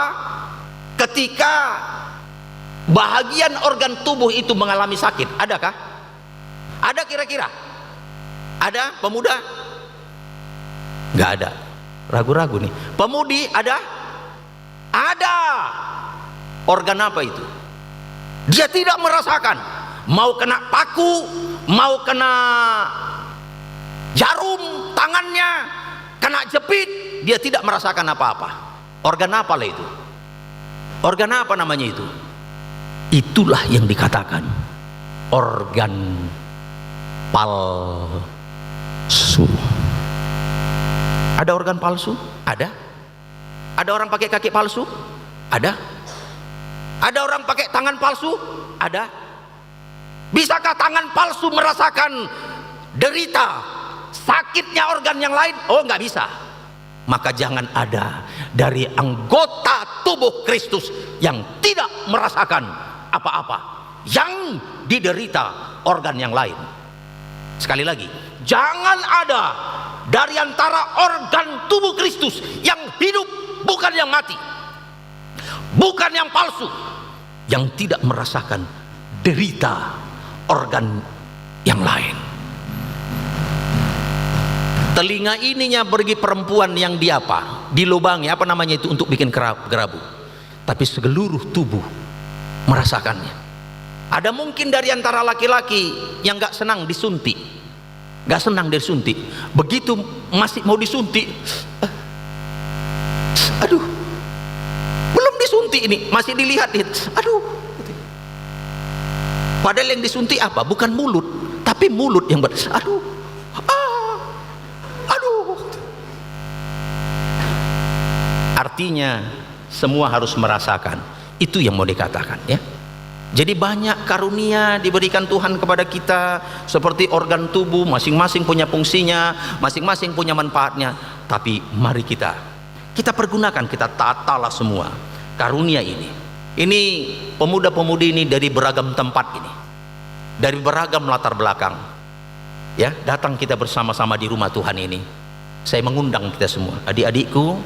ketika bahagian organ tubuh itu mengalami sakit? Adakah? Ada kira-kira? Ada pemuda? Nggak ada. Ragu-ragu nih. Pemudi ada? Ada. Organ apa itu? Dia tidak merasakan. Mau kena paku, mau kena jarum tangannya, kena jepit, dia tidak merasakan apa-apa. Organ apa lah itu? Organ apa namanya itu? Itulah yang dikatakan organ palsu. Ada organ palsu? Ada. Ada orang pakai kaki palsu? Ada. Ada orang pakai tangan palsu? Ada. Bisakah tangan palsu merasakan derita sakitnya organ yang lain? Oh, nggak bisa. Maka jangan ada dari anggota tubuh Kristus yang tidak merasakan apa-apa yang diderita organ yang lain. Sekali lagi, jangan ada dari antara organ tubuh Kristus yang hidup, bukan yang mati, bukan yang palsu, yang tidak merasakan derita organ yang lain. Telinga ininya bagi perempuan yang diapa? Dilubangi, apa namanya itu, untuk bikin kera-, gerabu. Tapi seluruh tubuh merasakannya. Ada mungkin dari antara laki-laki yang nggak senang disuntik. Nggak senang disuntik. Begitu masih mau disuntik, eh, aduh, belum disuntik ini, masih dilihat, lihat. Aduh. Padahal yang disuntik apa? Bukan mulut, tapi mulut yang ber-, aduh, ah, aduh. Artinya, semua harus merasakan. Itu yang mau dikatakan, ya. Jadi, banyak karunia diberikan Tuhan kepada kita, seperti organ tubuh, masing-masing punya fungsinya, masing-masing punya manfaatnya. Tapi mari kita, kita pergunakan, kita tatalah semua karunia ini. Ini pemuda-pemudi ini dari beragam tempat ini, dari beragam latar belakang. Ya, datang kita bersama-sama di rumah Tuhan ini. Saya mengundang kita semua, adik-adikku,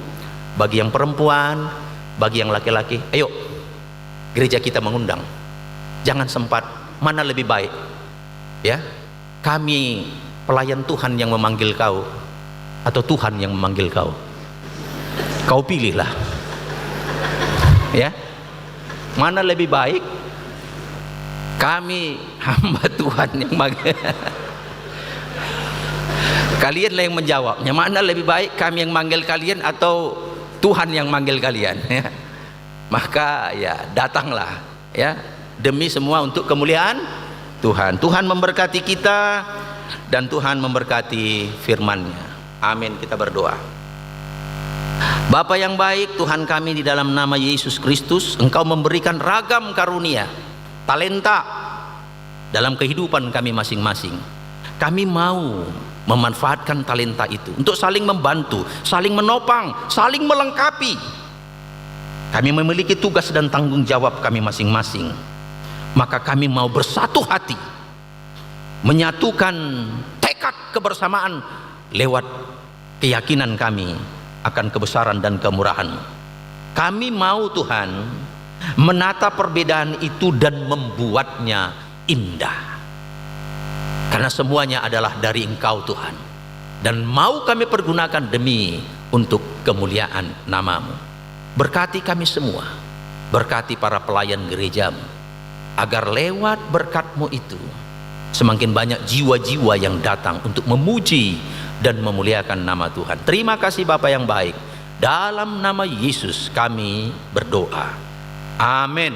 bagi yang perempuan, bagi yang laki-laki, ayo, gereja kita mengundang. Jangan sempat, mana lebih baik? Ya, kami pelayan Tuhan yang memanggil kau, atau Tuhan yang memanggil kau? Kau pilihlah. Ya. Mana lebih baik? Kami hamba Tuhan yang manggil. Kalian lah yang menjawabnya. Mana lebih baik, kami yang manggil kalian atau Tuhan yang manggil kalian? Ya. Maka ya, datanglah, ya, demi semua untuk kemuliaan Tuhan. Tuhan memberkati kita dan Tuhan memberkati firman-Nya. Amin. Kita berdoa. Bapa yang baik, Tuhan kami, di dalam nama Yesus Kristus, Engkau memberikan ragam karunia, talenta dalam kehidupan kami masing-masing. Kami mau memanfaatkan talenta itu untuk saling membantu, saling menopang, saling melengkapi. Kami memiliki tugas dan tanggung jawab kami masing-masing. Maka kami mau bersatu hati, menyatukan tekad kebersamaan lewat keyakinan kami akan kebesaran dan kemurahan-Mu. Kami mau, Tuhan, menata perbedaan itu dan membuatnya indah. Karena semuanya adalah dari Engkau, Tuhan. Dan mau kami pergunakan demi untuk kemuliaan nama-Mu. Berkati kami semua. Berkati para pelayan gereja-Mu. Agar lewat berkat-Mu itu, semakin banyak jiwa-jiwa yang datang untuk memuji dan memuliakan nama Tuhan. Terima kasih, Bapa yang baik. Dalam nama Yesus kami berdoa. Amin.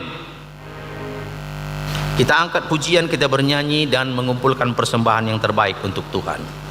Kita angkat pujian, kita bernyanyi dan mengumpulkan persembahan yang terbaik untuk Tuhan.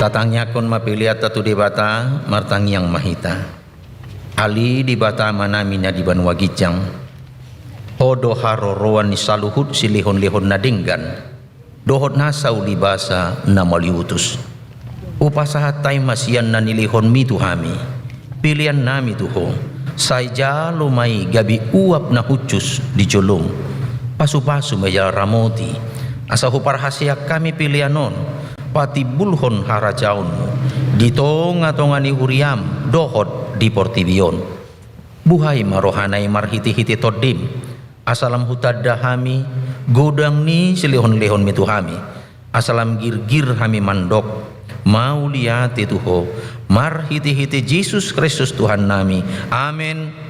Tatangiangkon ma peleanta tu Debata, martangiang ma hita. Ale Debata Amanami na di banua ginjang, Ho do haroroan ni saluhut silehonlehon na denggan dohot nasa ulibasa na mauliutus. Hupasahat hami ma sian na nilehonMi tu hami, peleannami tu Ho, sai jalo ma i gabe uap na hushus di joloM. Pasupasu ma jala ramoti, asa huparhaseang hami pelean on patimbulhon harajaonMu di tongatonga ni huriaM dohot di portibi on. Buhai ma roha nami marhitehite TondiM, asa lam hutanda hami godang ni silehonlehonMi tu hami, asa lam girgir hami mandok mauliate tu Ho, marhitehite Jesus Kristus Tuhannami. Amen.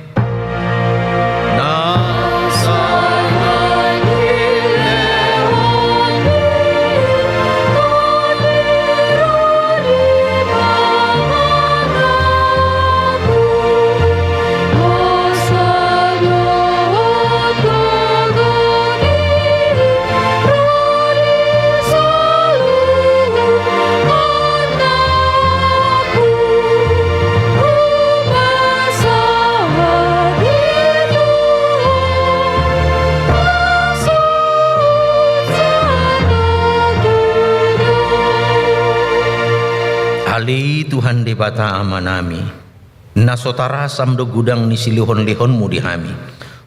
Ale Tuhan Debata Amanami, na so tarasam do godang ni silehonlehonMu di hami,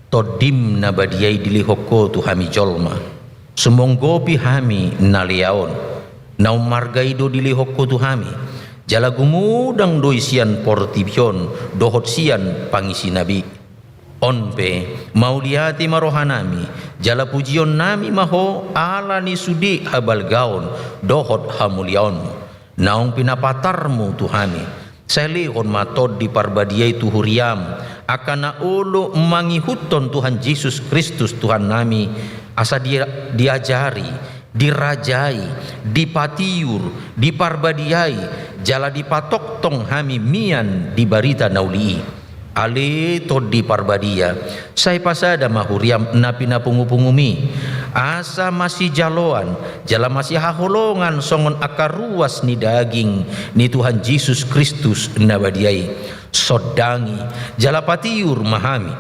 TondiM na badia i dilehon Ho tu hami jolma. Sumonggopi hami na lea on, na ummarga i do dilehon Ho tu hami, jala gumodang do i sian portibi on dohot sian pangisina be. On pe, mauliate ma rohanami, jala pujionnami ma Ho ala ni sude habalgaon dohot hamuliaonMu. Naung pinapatarMu tu hami, sai lehon ma Tondi Parbadia i tu huriaM, angka na olo mangihuthon Tuhan Jesus Kristus Tuhannami, asa dia-, diajari, dirajai, dipatiur, diparbadiai, jala dipatongtong hami mian di barita na uli i. Ale Tondi Parbadia, sai pasada ma huriaM na pinapungupunguMi, asa masijaloan jala masihaholongan songon angka ruas ni daging ni Tuhan Jesus Kristus na badia i. Sondangi jala patiur ma hami,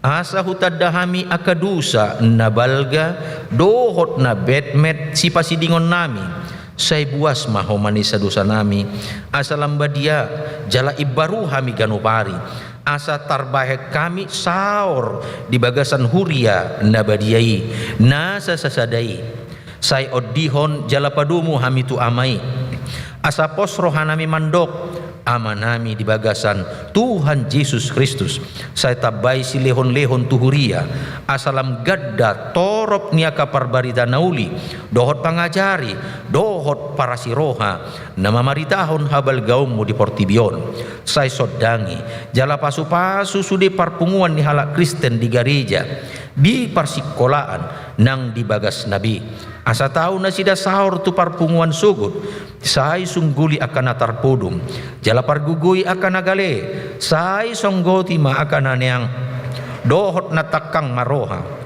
asa hutanda hami angka dosa na balga dohot na metmet sipasidingonnami. Sai buas ma Ho manesa dosanami, asa lam badia jala imbaru hami ganup ari, asa tarbahen hami saor di bagasan huria na badia i, nasa sasada i. Sai ondihon jala padomu hami tu Ama i, asa pos rohanami mandok, Amanami di bagasan Tuhan Jesus Kristus, sai tambai silehonlehon tu huria, asa lam ganda torop ni angka parbarita na uli, dohot pangajari, dohot parasiroha, na mamaritahon habalgaonMu di portibi on. Sai sondangi jala pasupasu sude parpunguan ni halak Kristen di gareja, di parsingkolaan nang di bagasna be, asa tau nasida saor tu parpunguan sogot, sai sungguli angka na tarpodom, jala pargogoi angka na gale, sai songgoti ma angka na neang dohot na tangkang marroha.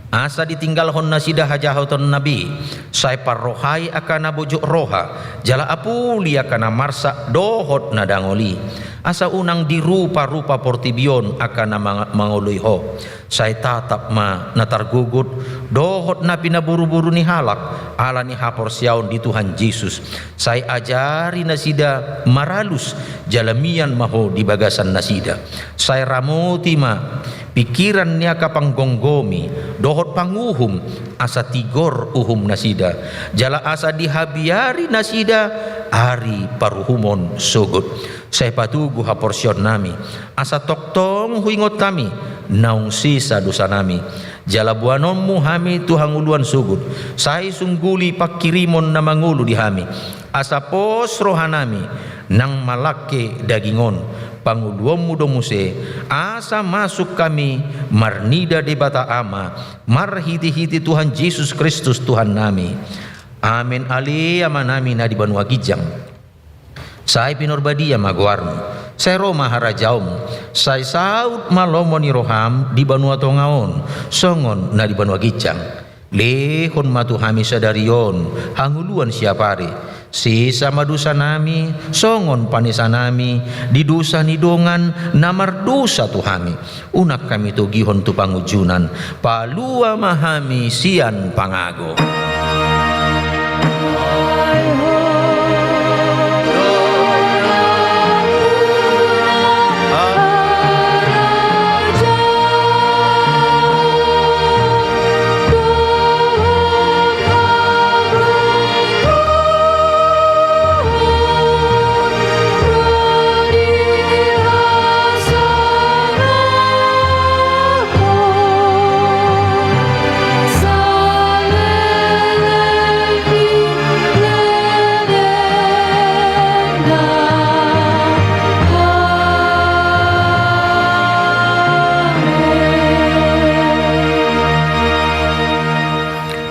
Asa ditinggalhon nasida hajahatonna be, sai parrohai angka na bojok roha, jala apuli angka na marsak dohot na dangol i. Asa unang diruparupa portibi on angka na manga-, mangoloi Ho. Sai tatap ma na targogot dohot na pinaboruboru ni halak ala ni haporseaon di Tuhan Jesus. Sai ajari nasida maralus jala mian ma Ho di bagasan nasida. Sai ramoti ma pingkiran ni angka panggomgomi dohot panguhum, asa tigor uhum nasida, jala asa dihabiari nasida ari paruhumon sogot. Sai patogu haporseaonnami, asa tongtong huingot hami naung sesa dosanami, jala boanonMu hami tu hangoluan sogot. Sai sungguli pangkirimon na mangolu di hami, asa pos rohanami nang malangke daging on. PangoluonMu do muse, asa masuk hami marnida Debata Ama, marhitehite Tuhan Jesus Kristus Tuhannami. Amen. Ale Amanami na di banua ginjang, sai pinarbadia ma goarMu, sai ro ma harajaonMu, sai saut ma lomo ni rohaM di banua tonga on, songon na di banua ginjang. Lehon ma tu hami sadari on hangoluan siapari, Sesa ma dosanami, songon panesanami di dosa ni dongan na mardosa tu hami. Unang hami togihon tu pangunjunan, palua ma hami sian pangago.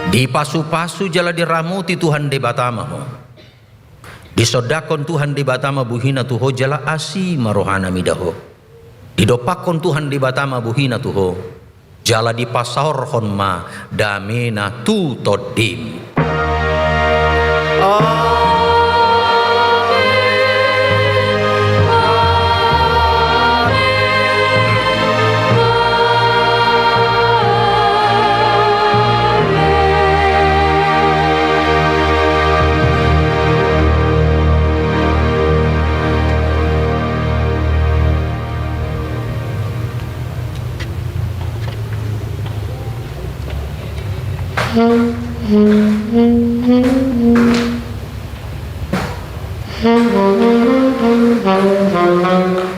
Dipasupasu jala diramoti Tuhan Debata ma ho. Disondangkon Tuhan Debata ma bohina tu ho jala asi ma rohana mida ho. Didompakkon Tuhan Debata ma bohina tu ho, jala dipasaorhon ma damena tu tondim. Amen.